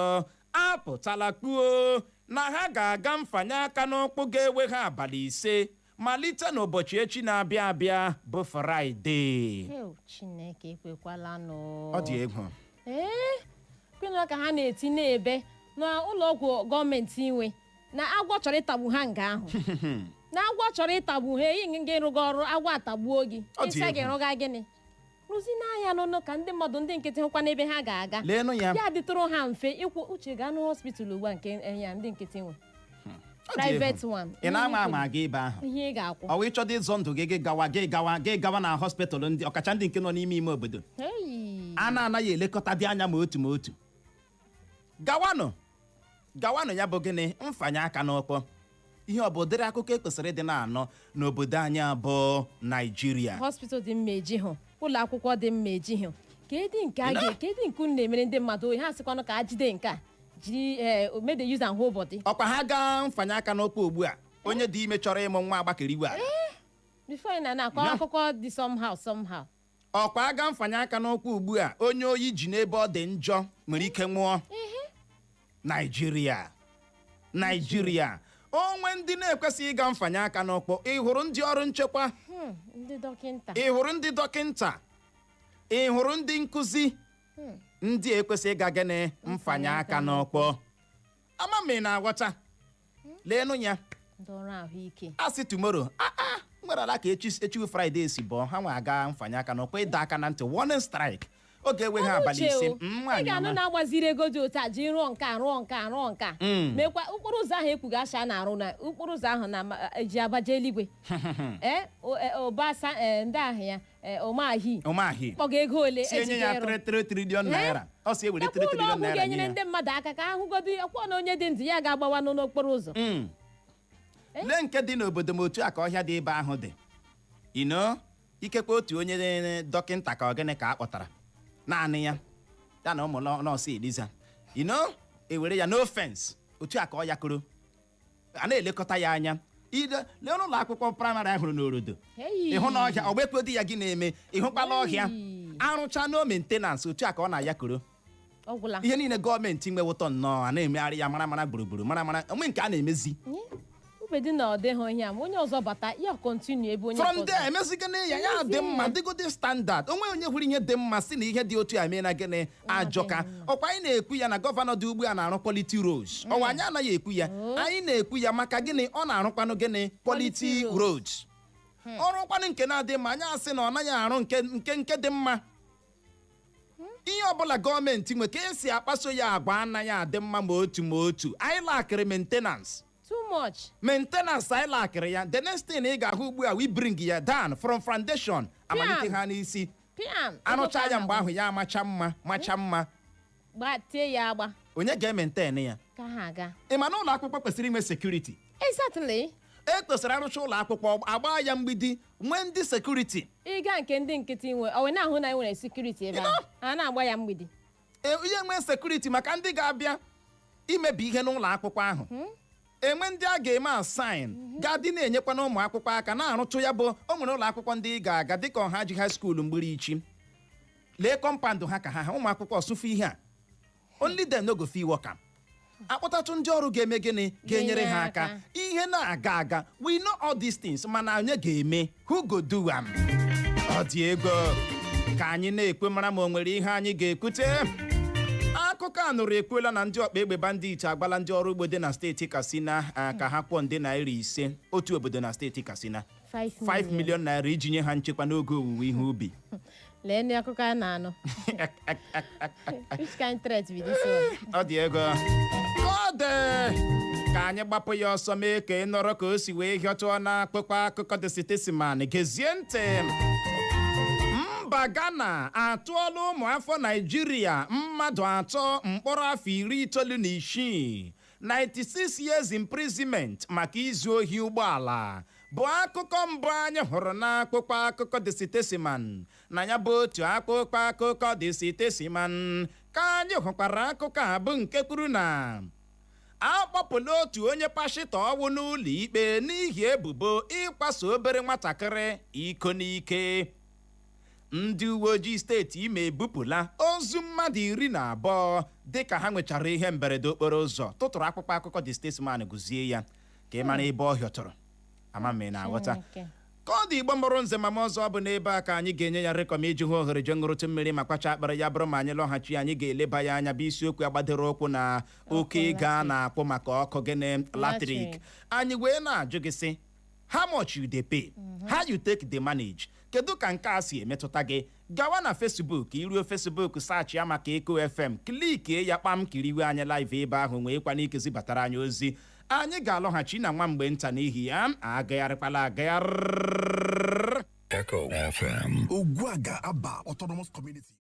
Speaker 1: apụtala kwuo na ha ga-aga mfanye aka n'ụkwụ ga-ewe ha abalị 5 malite n'ụbọchị echi na-abịa abịa bụ Fraịde.
Speaker 2: Ew, Chineke ekwekwala nụ.
Speaker 1: Ọ dị egwu.
Speaker 2: Ee, kwena ka ha na-eti na-ebe n'ụlọ ọgwụ gọọmenti inwe na agwọ chọrọ ịtagbu ha nga ahụ, na agwọ chọrọ ịtagbu ha, eyi gị rụga ọrụ, agwọ atagbuo gị.
Speaker 1: Ọ dị
Speaker 2: Ịsị gị
Speaker 1: egwu.
Speaker 2: rụga gịnị? Rụzi n'anya n'ụlọ ka ndị mmadụ, ndị nkịtị hụkwa n'ebe ha ga-aga.
Speaker 1: Leenụ ya.
Speaker 2: Ya dịtụrụ ha mfe ịkwụ. Uche, gaa n'hospital ugbu a nke ya ndị nkịtị nwe.
Speaker 1: Ọ dị egwu.
Speaker 2: Private one.
Speaker 1: Ị na-ama ama aga ebe ahụ.
Speaker 2: Ihe ị ga-akwụ.
Speaker 1: Ọ wụ ịchọdo ịzọ ndụ gị, gị gawa, gị gawa, gị gawa na hospital ndị ọkacha ndị nke nọ n'ime ime obodo
Speaker 2: Hey.
Speaker 1: a na-anaghị elekọta dị anya ma otu ma otu. Gawanụ, gawanụ. Ya bụ gịnị? Mfanye aka n'ụkwụ. Ihe ọ bụ ụdịrị akụkọ ekwesịrị ịdị na-anọ n'obodo anyị bụ Naijiria?
Speaker 2: Hospital dị mma eji hụ, ụlọ akwụkwọ dị mma eji hụ. Kedu nke a ga kedu nke unu na-emere ndị mmadụ oyi? Ha sịkwanụ ka a jide nke a jiri ee may they use am whole body.
Speaker 1: Ọkwa ha gaa mfanye aka n'ụkwụ ugbu a, onye dị ime chọrọ ịmụ nwa agbakere iwe ala.
Speaker 2: Before ị na na-akọ akụkọ dị somehow somehow.
Speaker 1: Ọkwa aga mfanye aka n'ụkwụ ugbu a, onye oyi ji n'ebe ọ dị njọ nwere ike nwụọ. Naijiria, Naijiria, onwe ndị na-ekwesịghị ịga mfanye aka n'ụkwụ. Ị hụrụ ndị ọrụ nchekwa?
Speaker 2: Ndị dọkịnta.
Speaker 1: Ị hụrụ ndị dọkịnta? Ị hụrụ ndị nkụzi? Ndị ekwesịghị ịga gịnị? Mfanye aka n'ụkwụ. Ama m ị na-aghọta. Leenụ ya.
Speaker 2: Ndị ọrụ ahụike.
Speaker 1: A sị tomorrow aa nwere ala ka echi, echi Fraịde si bọọ ha nwa aga mfanye aka n'ụkwụ, ịdọ aka na ntị, warning strike oge enweghị abalị
Speaker 2: Uche
Speaker 1: 5.
Speaker 2: o, ị
Speaker 1: Nwaanyị
Speaker 2: ga-anụ
Speaker 1: ọma.
Speaker 2: na-agbaziri ego dị otu a ji rụọ nke a, rụọ nke a, rụọ nke a, mekwa okporo ụzọ ahụ ekwughị asha na-arụ na okporo ụzọ ahụ na eji abaja eluigwe ee ụbasa ndị ahụ ya ụmahi
Speaker 1: Ụmahi.
Speaker 2: Kpọga ego ole
Speaker 1: Si enye ya
Speaker 2: ejide ịrụ.
Speaker 1: 3 trillion naira, ọ si ewere 3
Speaker 2: Ekwe ụlọ
Speaker 1: trillion
Speaker 2: ọgwụ
Speaker 1: naira nye
Speaker 2: ga-enyere
Speaker 1: ya.
Speaker 2: ndị mmadụ aka ka ahụgodi ọkwọ na onye dị ndụ ya ga-agbawa n'okporo ụzọ.
Speaker 1: Lee nke dị n'obodo m, otu a ka ọhịa dị ebe ahụ dị ino. Ikekwe otu onye dọkịnta ka ọ gịnị ka a kpọtara naanị ya, ya na ụmụ nọọsụ Eliza ino, ewere ya no fence, otu a ka ọ ya koro a na-elekọta ya anya. Ide lee n'ụlọ akwụkwọ praịmarị ahụrụ n'orodo.
Speaker 2: Hey.
Speaker 1: Ịhụ na ọhịa ọgbekwe di ya gị na-eme, ịhụkwala ọhịa
Speaker 2: Hey.
Speaker 1: arụcha no maintenance, otu a ka ọ na-ya koro.
Speaker 2: Ọ gwụla.
Speaker 1: Ihe niile gọọmenti nwewụtọ nnọọ a na-emegharị ya mara mara gburugburu mara mara onwe nke a na-emezi.
Speaker 2: Ubedi na ọ dịghị ihe a, ma onye ọzọ bata ya continue ebe onye
Speaker 1: From
Speaker 2: ọzọ.
Speaker 1: there emezigana ya, ya dị mma, dịgodi standard. Onwe onye hụrụ ihe dị mma si na ihe dị otu a mee na gịnị ajọka. Ọkwa anyị na-ekwu ya na gọvanọ dị ugbu a na-arụ quality roads. Ọwa anyị anaghị ekwu ya? Anyị na-ekwu ya. Maka gịnị? Ọ na-arụkwanụ gịnị? Quality
Speaker 2: Quality
Speaker 1: roads. Ọrụkwanụ nke na-adị mma, anyị asị na ọ naghị arụ nke dị mma. Ihe ọbụla gọọmenti nwe, ka esi akpaso ya agwa anaghị adị mma ma otu ma otu. Anyị lakịrị maintenance.
Speaker 2: Too much.
Speaker 1: Maintenance anyị lakịrị ya. The next thing ị ga-ahụ ugbu a, we bring ya down from foundation, amalite
Speaker 2: Piam.
Speaker 1: ha n'isi.
Speaker 2: Piam.
Speaker 1: Arụcha ya, mgbe ahụ ya amacha mma, macha mma.
Speaker 2: Gba tie ya agba.
Speaker 1: Onye ga-emaintain ya?
Speaker 2: Ka ha aga.
Speaker 1: Ị ma na ụlọ akwụkwọ kwesịrị inwe security?
Speaker 2: Exactly.
Speaker 1: E kwesịrị arụcha ụlọ akwụkwọ, agba ya mgbidi, nwee ndị security.
Speaker 2: Ịga nke ndị nkịtị nwe, ọ wee na-ahụ na e nwere security ebe ahụ, a na-agba ya mgbidi.
Speaker 1: Ihe nwee security maka ndị ga-abịa imebi ihe n'ụlọ akwụkwọ ahụ. Enwe ndị a ga-eme assign ga-adị na-enyekwa na ụmụ akwụkwọ aka na-arụtụ ya. Bụ o nwere ụlọ akwụkwọ ndị ị ga-aga, dịka Ọha Ji High School Mgbirichi, lee compound ha ka ha ụmụ akwụkwọ sụfụ ihe a, only them no go fit work am. Akpọtatụ ndị ọrụ ga-eme gịnị? Ga-enyere ha aka.
Speaker 2: Aka.
Speaker 1: Ihe na-aga aga, we know all these things, mana onye ga-eme? Who go do am? Ọ dị ego ka anyị na-ekwe mara ma o nwere ihe anyị ga-ekwute. Akụkọ a nụrụ ekwuola na ndị ọkpa egbe bandit agbala ndị ọrụ ugbo dị na steeti Katsina ka ha kwụọ nde naira 5 otu obodo na steeti Katsina.
Speaker 2: 5.
Speaker 1: 5 million naira iji nye ha nchekwa n'oge owuwe ihe ubi.
Speaker 2: Lee ndị akụkọ a na-anụ. Which kind threat be this one?
Speaker 1: Ọ dị ego ka ọ dị ka anyị gbapụ ya ọsọ mee ka ị nọrọ ka o si wee hịọtụọ na akpụkpọ akụkọ The Statesman. Gezie ntị. Mba Ghana atụọla ụmụ afọ Naijiria mmadụ 3 mkpọrọ afọ 96, 96 years imprisonment, maka izu ohi ụgbọala, bụ akụkọ mbụ anyị hụrụ n'akpụkpọ akụkọ The Statesman. Na ya bụ otu akpụkpọ akụkọ The Statesman ka anyị hụkwara akụkọ a bụ nke kwuru na akpọpụla otu onye pashịtọ ọnwụ n'ụlọ ikpe n'ihi ebubo ịkwaso obere nwatakịrị iko n'ike. Ndị uwe ojii steeti Imo ebupụla ozu mmadụ 12 dịka ha nwechara ihe mberede okporo ụzọ. Tụtụrụ akpụkpọ akụkọ The Statesman, gụzie ya ka ị mara ebe ọ hịọtụrụ. Ama m ị na-aghọta.
Speaker 2: Chineke.
Speaker 1: Ka ọ dị, Igbo mụrụ nze ma m ọzọ, ọ bụ n'ebe a ka anyị ga-enye ya rekọm iji hụ ohere je ṅụrụtụ mmiri ma kwacha akpịrị. Ya bụrụ ma anyị lọghachi, anyị ga-eleba ya anya bụ isiokwu agbadoro ụkwụ na oke ego a na-akwụ maka ọkụ gịnị? Latrik. Anyị wee na-ajụ gị sị, how much you dey pay? How you take dey manage? Kedu ka nke a si emetụta gị? Gawa na Facebook, iruo Facebook, search ya maka Eko FM, klikie ya kpam, kiriwe anyị live ebe ahụ. Nwee ike zibatara anyị ozi. Anyị ga-alọghachi na nwa mgbe nta, n'ihi ya agagharịkwala agagharị.
Speaker 3: Echo FM.
Speaker 4: Ogwaga Aba Autonomous Community.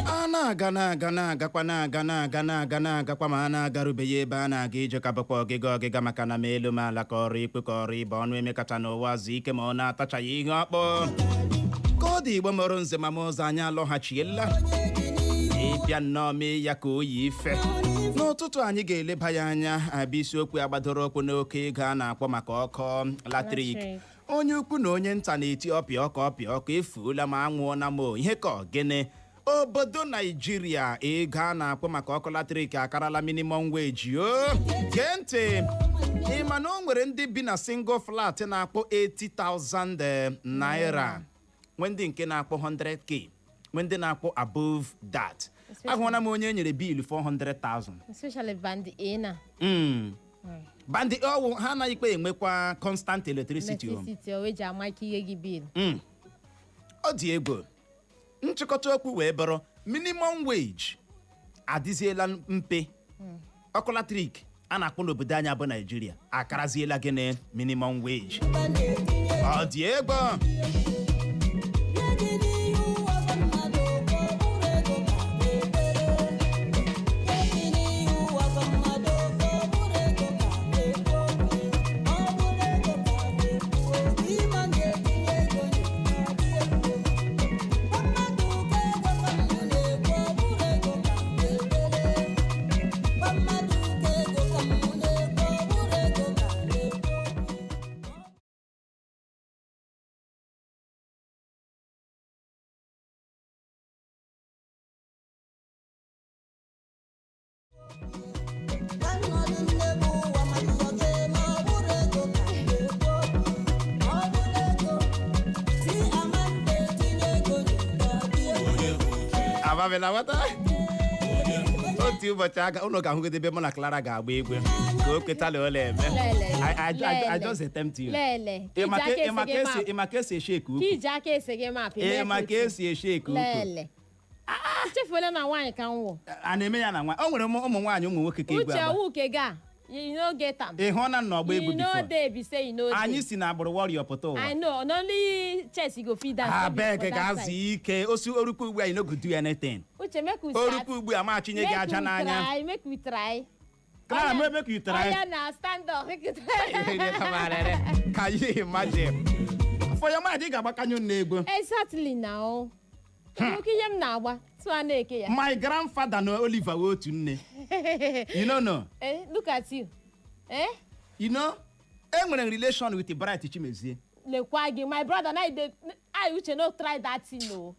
Speaker 1: A na-aga, na-aga, na-agakwa, na-aga, na-aga, na-aga, na-agakwa, ma a na-agarubeghị ebe a na-aga ije, ka bụkwa ọgịga ọgịga, maka na ma elu ma ala ka ọrụ ikpe ka ọrụ ibe ọnụ emekata n'ụwa zụ ike ma ọ na-atachaghị ihe ọkpọ ka ọ dị. Igbo mụrụ nze ma m ụzọ, anyị alọghachiela ịbịa nnọọ mee ya ka o yi ife n'ụtụtụ. Anyị ga-eleba ya anya abịa isiokwu ya gbadoro ụkwụ n'oke ego a na-akpọ maka ọkụ latrik.
Speaker 2: Latrik.
Speaker 1: Onye ukwu na onye nta na-eti ọpịa ọkụ, ọpịa ọkụ efuola ma anwụọna m o. Ihe ka ọ gịnị? Obodo Naijiria, ego a na-akpọ maka ọkụ latrik akarala minimum wage o. Gee ntị, ị ma na o nwere ndị bi na single flat na-akpọ 80,000 naira, nwee ndị nke na-akpọ 100K, nwee ndị na-akpọ above that. Ahụla m onye e nyere bill 400,000.
Speaker 2: Especially band A na
Speaker 1: Band ọwụ ha anaghịkwa enwekwa constant electricity o.
Speaker 2: Electricity o eji ama ike ihe gị bill.
Speaker 1: Ọ dị egwu. Nchịkọta okwu wee bụrụ, minimum wage adịziela mpe, ọkụ latrik a na-akpọ n'obodo anyị bụ Naijiria akaraziela gịnị? Minimum wage. Ọ dị egwu. Ababela nwata otu ụbọchị aga ụlọ ga-ahụgide ebe mụ na Clara ga-agba egwe ka o kwetala ole eme.
Speaker 2: Lele.
Speaker 1: I
Speaker 2: Lele.
Speaker 1: just attempt you.
Speaker 2: Lele.
Speaker 1: Ị ma
Speaker 2: Iji
Speaker 1: ka
Speaker 2: aka
Speaker 1: ị ma
Speaker 2: ese
Speaker 1: ka
Speaker 2: gị
Speaker 1: esi
Speaker 2: map.
Speaker 1: ị ma ka esi eshake
Speaker 2: Ka
Speaker 1: ukwu?
Speaker 2: iji aka ese gị map.
Speaker 1: Ị ma ka esi eshake ukwu?
Speaker 2: Lele, echefuola na nwaanyị ka m wụ.
Speaker 1: A na-eme ya na nwa o nwere ụmụ nwaanyị, ụmụ nwoke ka egwu
Speaker 2: Uche
Speaker 1: agba.
Speaker 2: owu ke ga you no get am.
Speaker 1: Ị hụọ na nna ọgba egwu
Speaker 2: You no
Speaker 1: before?
Speaker 2: dey be say you no dey.
Speaker 1: Anyị si na agbụrụ warrior pụta ụwa.
Speaker 2: I know, na only chess you go fit dance, no be
Speaker 1: Abeg,
Speaker 2: for that
Speaker 1: ga-azụ
Speaker 2: side.
Speaker 1: ike osi orukwu ugbu a, you no go do anything.
Speaker 2: Uche, make we start.
Speaker 1: Orukwu ugbu a, ma chinye gị
Speaker 2: Make
Speaker 1: aja
Speaker 2: we
Speaker 1: n'anya.
Speaker 2: try, make we try.
Speaker 1: Clara,
Speaker 2: Oya-
Speaker 1: make you try.
Speaker 2: Oya na, stand up, make you try.
Speaker 1: Can you imagine? For your mind, ị ga-agbakanyụ n'egwu.
Speaker 2: Exactly now. Oke ihe m na-agba tụ a na-eke ya.
Speaker 1: My grandfather na Oliver wee otu nne. You know no?
Speaker 2: Eh, look at you, eh.
Speaker 1: You know, enwere relation with Bright Chimezie.
Speaker 2: Lekwa gị, my brother, na dey I, Uche, no try that thing o.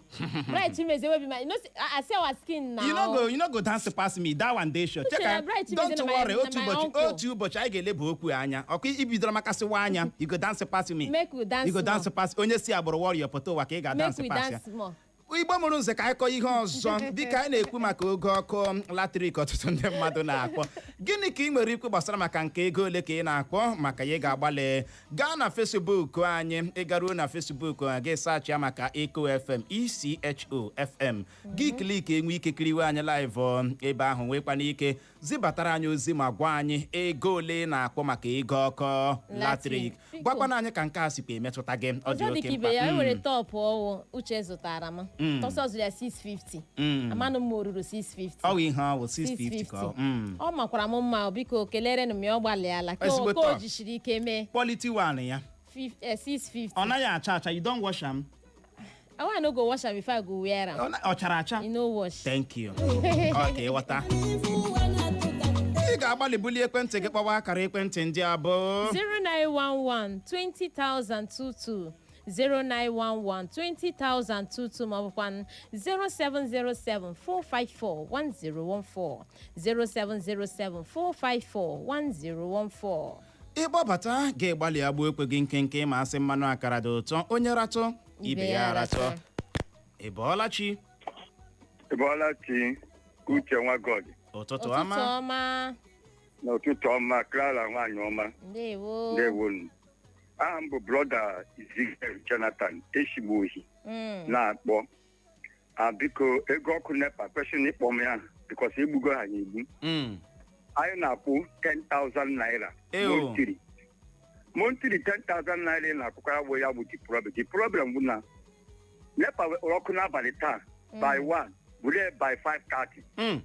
Speaker 2: Bright Chimezie wey be my, you know say I see our skin now.
Speaker 1: You no go dance pass me, that one dey sure.
Speaker 2: Uche,
Speaker 1: Check
Speaker 2: na
Speaker 1: am.
Speaker 2: Bright Chimezie
Speaker 1: Don't
Speaker 2: na my-
Speaker 1: worry,
Speaker 2: na
Speaker 1: otu
Speaker 2: my
Speaker 1: ụbọchị,
Speaker 2: uncle.
Speaker 1: otu ụbọchị anyị ga-eleba okwu anya. Ọkụ ibidoro makasịwa anya, you go dance pass me.
Speaker 2: Make we dance
Speaker 1: You go dance
Speaker 2: small.
Speaker 1: pass. Onye si agbụrụ warrior pụta ụwa ka ị
Speaker 2: Make
Speaker 1: ga-dance
Speaker 2: we
Speaker 1: pass ya.
Speaker 2: dance small.
Speaker 1: Igbo mụrụ nze, ka anyị kọọ ihe ọzọ. Dịka anyị na-ekwu maka oge ọkụ latrik ọtụtụ ndị mmadụ na-akpọ, gịnị ka ị nwere ikwu gbasara maka nke ego ole ka ị na-akpọ maka ya? Ị ga-agbalị gaa na Facebook anyị. Ị garuo na Facebook gị, search ya maka Echo FM, ECHO FM, gị click, enwe ike kiriwe anyị live ebe ahụ, nwekwana ike zibatara anyị ozi ma gwa anyị ego ole ị na-akpọ maka ego ọkụ latrik.
Speaker 2: Biko.
Speaker 1: Gwakwana anyị ka nke a sikwa emetụta gị. Ọ dị
Speaker 2: Ọzọ
Speaker 1: oke
Speaker 2: dịka
Speaker 1: mkpa.
Speaker 2: ibe ya, e nwere top ọwụ Uche zụtara m. Tọsọ zụrụ ya 650. Amanụ m ma o ruru 650.
Speaker 1: Ọ wụ ihe ọ wụ 650 ka ọ
Speaker 2: Ọ makwara m mma o, biko kelerenụ m ya, ọ gbalịala ka o
Speaker 1: Ezigbo
Speaker 2: ka o
Speaker 1: top.
Speaker 2: jisiri ike mee.
Speaker 1: Quality one ya.
Speaker 2: 650.
Speaker 1: Ọ naghị acha acha? You don wash am?
Speaker 2: I wan no go wash am before I go wear am.
Speaker 1: Ọ chara acha?
Speaker 2: You no wash.
Speaker 1: Thank you. Ọ ka ịghọta, ị ga-agbalị bulie ekwentị gị kpọwa akara ekwentị ndị a bụ
Speaker 2: 0911 20022, 0911 20022, maọbụkwa 0707 454 1014, 0707 454 1014.
Speaker 1: Ịgbabata ga-egbalị agbu ekwe gị nkenke ma asị mmanụ akara dị ụtọ onye ratụ. Ibe ya aratọ. Ị bọọla chi?
Speaker 5: Ịbọọla chi, Uche nwa God.
Speaker 1: Ụtụtụ
Speaker 2: Ụtụtụ
Speaker 1: ọma.
Speaker 2: ọma.
Speaker 5: N'ụtụtụ ọma, Clara nwaanyị ọma.
Speaker 2: Ndewo.
Speaker 5: Ndewonu. Aha m bụ Brother Ezekiel Jonathan Eshigbohi na-akpọ. A biko, ego ọkụ NEPA kwesịrị ịkpọ m ya because egbugo ha egbu. Anyị na-akwụ 10,000 naira
Speaker 1: Ew.
Speaker 5: monthly. Monthly 10,000 naira ị na-akwụkwa ya bụ ya bụ the problem. The problem bụ na NEPA were ọkụ n'abalị taa by 1 were by 5:30.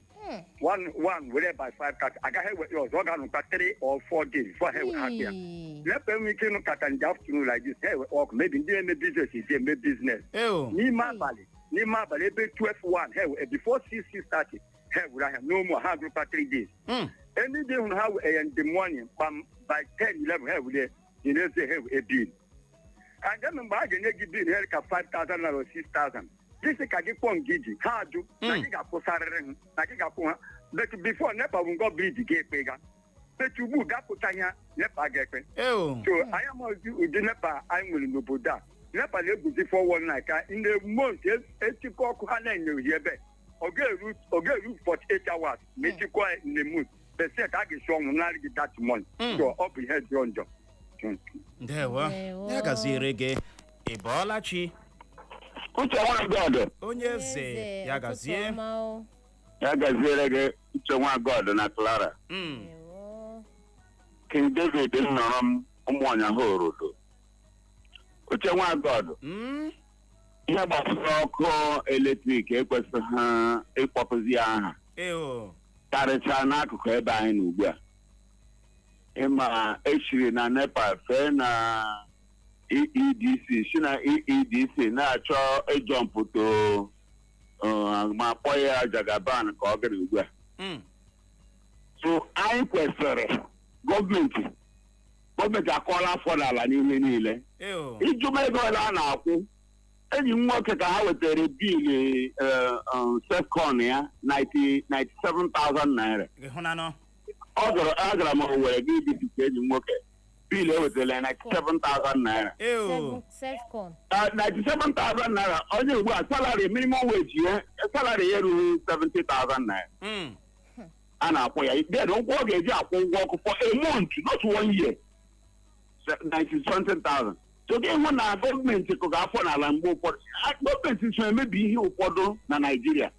Speaker 5: 1 1 were by 5:30, agaghị ewe ya ọzọ. Ọ ga-anọkwa 3 or 4 days before ha ewehapụ ya.
Speaker 2: Ii.
Speaker 5: NEPA enwe ike ịnụkata in the afternoon like this, ha ewe ọkụ. Maybe ndị na-eme business eji eme business n'ime abalị ebe 12 1 ha ewe before 6 6:30 ha ewere ahịa no more. Ha agụrụkwa 3 days. Any day hụrụ ha wee in the morning kpam, by 10 11 ha ewere. The next day ha ewe bill, and then mgbe a ga-enye gị bill ha ka 5,000 naira or 6,000, gị ka gị kwụọ nke iji ha ajụ na gị ga-akwụsarịrị ha na gị ga-akwụ ha. But before, NEPA bụ ngọ bridge ga-ekpe ga, but ugbu ga-apụta ha, NEPA ga-ekpe. So anyị amaghịzi ụdị NEPA anyị nwere n'obodo a. NEPA na-eguzi 419 ka in a month etikọ ọkụ ha na-enyeghị ebe ọ ga-eru 48 hours ma etikọ ya in a month percent a ga-esi ọnwụ narị gị that month. So ọ bụ ihe jọrọ njọ.
Speaker 1: Ndewo.
Speaker 2: Ndewo.
Speaker 1: Ya gaziere gị. Ị bọọla chi?
Speaker 6: Uche nwa God.
Speaker 1: Onye eze, ya
Speaker 2: Ụtụtụ
Speaker 1: gazie.
Speaker 2: ọma o.
Speaker 6: Ya gaziere gị, Uche nwa God na Clara.
Speaker 2: Ndewo.
Speaker 6: King David nọrọ m ụmụ ọnyahụ orodo. Uche nwa God, ihe gbasara ọkụ eletrik ekwesịghị ịkpọpụzi ya aha, karịchaa n'akụkụ ebe anyị nọ ugbu a. Ịma echiri na NEPA fee na EEDC, si na EEDC na-achọ ịjump to ma kpọọ ya Jagaban ka ọ gịrị ugbu a. So anyị kwesịrị gọọmenti akọọla afọ n'ala n'ihe niile. Ịjụma ego ole a na-akwụ, enyi m nwoke ka ha wetara bill Sefcon ya 90 97,000 naira.
Speaker 1: Gị hụnanụ.
Speaker 6: Ọ gara, agara m Owere gị bipụta enyi m nwoke bill ewetara ya 97,000 naira.
Speaker 2: Sefcon.
Speaker 6: 97,000 naira. Onye ugbu a salary, minimum wage ya, salary ya erughị 70,000 naira a na-akwụ ya. Then ụgwọ ọ ga-eji akwụ ụgwọ ọkụ for a month, not one year, 90 something thousand. So gị hụ na gọọmenti kụga afọ n'ala mgbe ụfọdụ. Ah, gọọmenti so emebi ihe ụfọdụ na Naịjirịa.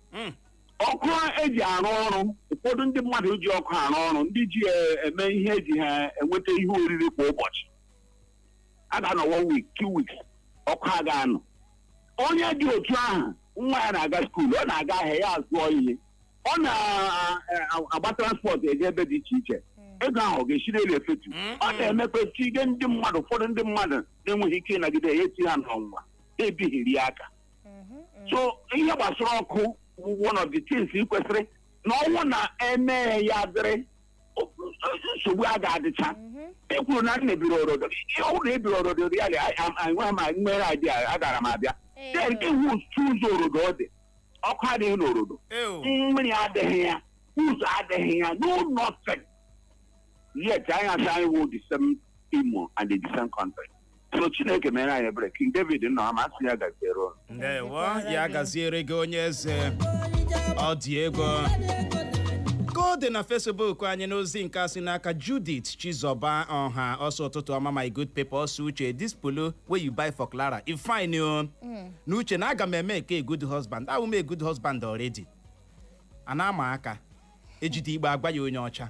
Speaker 6: Ọkụ eji arụ ọrụ, ụfọdụ ndị mmadụ ji ọkụ arụ ọrụ, ndị ji eme ihe eji ha enweta ihe oriri kwa ụbọchị, a ga-anọ one week, 2 weeks, ọkụ a ga-anọ. Onye dị otu ahụ, nwa ya na-aga school, ọ na-aga ahịa ya azụọ ihe, ọ na-agba transport eje ebe dị iche iche, ego ahụ ọ ga-esi n'elu efetu? Ọ na-emekwa tige ndị mmadụ, ụfọdụ ndị mmadụ na-enweghị ike ịnagide ya, eti ha n'ọnwụnwa, ha ebighiri ya aka. So ihe gbasara ọkụ bụ one of the things ị kwesịrị na ọnwụ na eme ya dịrị nsogbu a ga-adịcha. E kwuru na nna ebiri orodo, ọ bụrụ na ebiri orodo ya, enweghị m nwere idea, agara m abịa. Then ịhụ ụzọ orodo, ọ dị ọkụ adịghị n'orodo, mmiri adịghị ya, ụzọ adịghị ya, no nothing. Yet anyị asị anyị wụ the same Imo and the same country. So Chineke mere anyị ebere. King David nọ ma asị ya gaziere ụnụ.
Speaker 1: Ndewo, ya gaziere gị, onye eze. Ọ dị ego ka ọ dị na Facebook anyị. N'ozi nke a si n'aka Judith Chizoba ọha ọsọ, ụtụtụ ọma, my good people. Ọsọ, Uche, this polo wey you buy for Clara e fine o. Na Uche, na aga m eme nke a good husband, awụ m a good husband already. A na-ama aka ejide igbe agwa ya onye ọcha.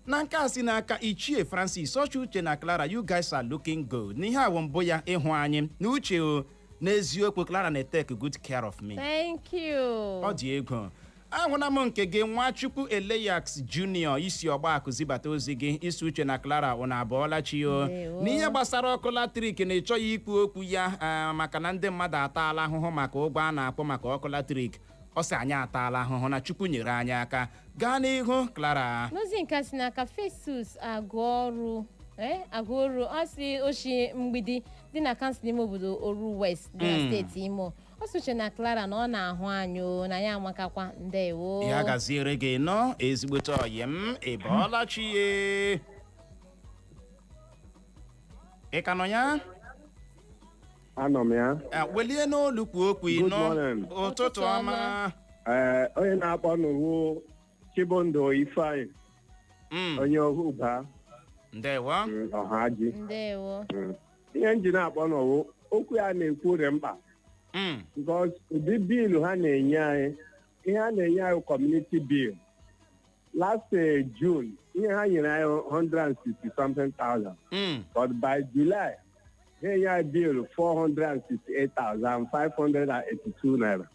Speaker 1: Na nke a si n'aka Ichie Francis ọcha, Uche na Clara, you guys are looking good. N'ihe awụ mbụ ya ịhụ anyị na Uche o, n'eziokwu Clara na-take good care of me.
Speaker 2: Thank you.
Speaker 1: Ọ dị ego. Ahụla m nke gị, Nwachukwu Eleyax Junior, isi ọgba akụ zibata ozi gị, isi Uche na Clara, ụna abụọla chi o.
Speaker 2: Ndewo.
Speaker 1: N'ihe gbasara ọkụ latrik na ịchọghị ikwu okwu ya, maka na ndị mmadụ ataala ahụhụ maka ụgwọ a na-akwụ maka ọkụ latrik. Ọ sị anyị ataala ahụhụ, na Chukwu nyere anyị aka. Gaa n'ihu, Clara.
Speaker 2: N'ozi nke a si n'aka Festus Agụọrụ, Agụọrụ, ọ si oshi mgbidi dị na kansụl ime obodo Oru West dị na steeti Imo. Ọ sị Uche na Clara na ọ na-ahụ anyị o, na ya amakakwa. Ndewo.
Speaker 1: Ya gaziere gị nọ, ezigbote ọyị m. Ị bọọla chi ye? Ị ka nọ ya?
Speaker 7: Anọ m ya.
Speaker 1: Welie n'olu kwuo okwu.
Speaker 7: Good
Speaker 1: ịnọ
Speaker 7: morning.
Speaker 1: Ụtụtụ
Speaker 2: Ụtụtụ
Speaker 1: ọma.
Speaker 2: ọma.
Speaker 7: Ee, onye na-akpọ n'uwu Chibundo Ifeanyị, onye Ohuba.
Speaker 1: Ndewo.
Speaker 7: Ọhaji.
Speaker 2: Ndewo.
Speaker 7: Ihe m ji na-akpọ n'ọwụ, okwu ya na-ekwu dị mkpa, because ụdị bill ha na-enye anyị, ihe a na-enye anyị, community bill last June, ihe ha nyere anyị 160 something thousand, but by July ha enye anyị bill 468,582 naira.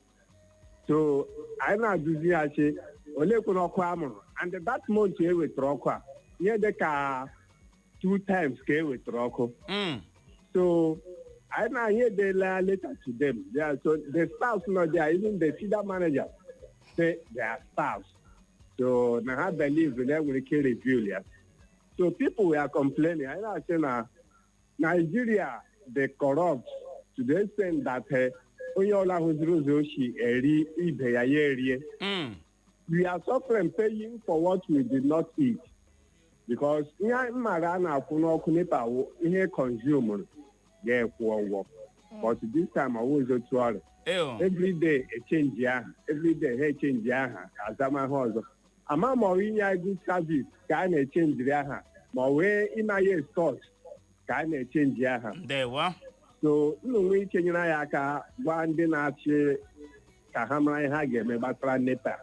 Speaker 7: So anyị na-ajụzi ya chi olee kwere ọkụ a mụrụ, and that month e wetara ọkụ a, ihe dị ka two times ka e wetara ọkụ. So anyị na anyị edeela letter to them. They are, so the staffs nọ there, even the feeder manager say they are staffs, so na ha believe na enwere ike review ya. So people were complaining. Anyị na-asị na Nigeria dey corrupt to the extent that onye ọbụla hụziri ụzọ oshi eri ibe ya, ya erie. We are suffering, paying for what we did not eat, because ihe mmara a na-akwụ n'ọkụ NEPA wụ ihe consume ga-ekwu ụgwọ, but this time ọwụzi otu ọrụ.
Speaker 1: Ew.
Speaker 7: Everyday echange aha, everyday ha echange aha, azamahụ ọzọ. Ama ma ọ inye anyị good service ka a na-echangeri aha, ma ọ wee ịnaghị extort ka a na-echange aha.
Speaker 1: Ndewo.
Speaker 7: So unu nwee ike nyere anyị aka gwa ndị na-achị ka ha mara ihe ha ga-eme gbasara NEPA.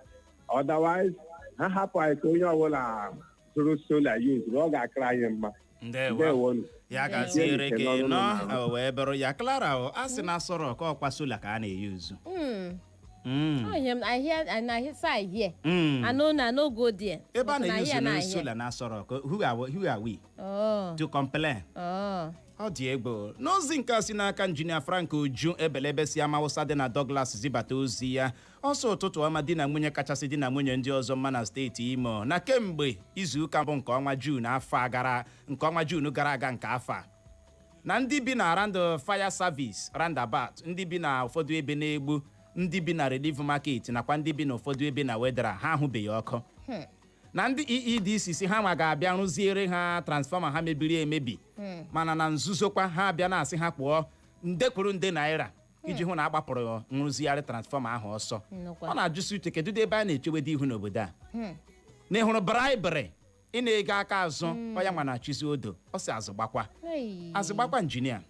Speaker 7: Otherwise, ha hapụ anyị ka onye ọbụla zụrụ solar use, ọ ga-akara anyị mma.
Speaker 1: Ndewo.
Speaker 7: Ndewonu.
Speaker 1: Ya gaziere
Speaker 7: Ndewo.
Speaker 1: gị nọ.
Speaker 7: Ndewo.
Speaker 1: O wee bụrụ ya, Clara, o a sị na asọrọ ka ọkwa solar ka a na-eyuzu.
Speaker 2: Oh, yeah, I hear and I hear say I hear.
Speaker 1: Mm.
Speaker 2: I know na no go there.
Speaker 1: Ebe a
Speaker 2: But na
Speaker 1: na-eyuzu
Speaker 2: here na
Speaker 1: na
Speaker 2: I hear.
Speaker 1: solar na asọrọ ka who are we
Speaker 2: Oh.
Speaker 1: to complain?
Speaker 2: Oh.
Speaker 1: Ọ dị egwu. N'ozi nke a si n'aka Injinia Frank Uju Ebelebe si Amawụsa dị na Douglas zibata ozi ya, ọsọ ụtụtụ ọma, di na nwunye kachasị di na nwunye ndị ọzọ mma na steeti Imo. Na kemgbe izuụka mbụ nke ọnwa June afọ a gara, nke ọnwa June gara aga nke afọ a, na ndị bi na round Fire Service roundabout, ndị bi na ụfọdụ ebe na-egbu, ndị bi na Relief Market, nakwa ndị bi na ụfọdụ ebe na Wedara, ha ahụbeghị ọkụ. Na ndị EEDC si ha nwa ga-abịa rụziere ha transformer ha mebiri emebi, mana na nzuzo kwa ha abịa na-asị ha kpụọ nde kwuru nde naira iji hụ na agbapụrụ nrụzigharị transformer ahụ ọsọ.
Speaker 2: Nnukwu.
Speaker 1: Ọ na-ajụsi uche, kedu ebe a na-echewedo ihu n'obodo a na ịhụrụ bribery ị na-ego aka azụ, ọ ya nwa na-achịzi odo. Ọ sị azụ gbakwa.
Speaker 2: Hey.
Speaker 1: Azụ gbakwa, injinia,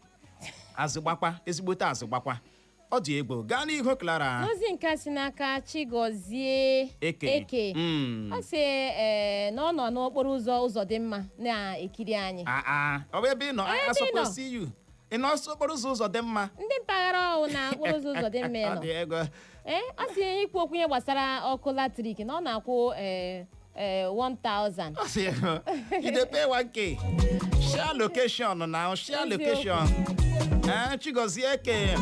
Speaker 1: azụ gbakwa, ezigbote azụ gbakwa. Ọ dị egwu. Gaa n'ihu, Clara.
Speaker 2: N'ozi nke a si n'aka Chigozie
Speaker 1: Eke.
Speaker 2: Eke. Ọ sị na ọ nọ n'okporo ụzọ ụzọ dị mma na-ekiri anyị.
Speaker 1: Aa, ọ bụ ebe ị nọ?
Speaker 2: Ebe ị
Speaker 1: asọkwa
Speaker 2: nọ.
Speaker 1: see you. Ị nọ ọsọ okporo ụzọ ụzọ dị mma?
Speaker 2: Ndị mpaghara ọwụ na okporo ụzọ ụzọ dị mma ị
Speaker 1: Ọ
Speaker 2: nọ.
Speaker 1: dị ego.
Speaker 2: Ee, ọ sị ikwu okwu ihe gbasara ọkụ latrik, na ọ na-akwụ ee 1000.
Speaker 1: Ọ sị ego you dey pay 1K. Share location now, share
Speaker 2: Eziokwu.
Speaker 1: location. Ee, Chigozie Eke.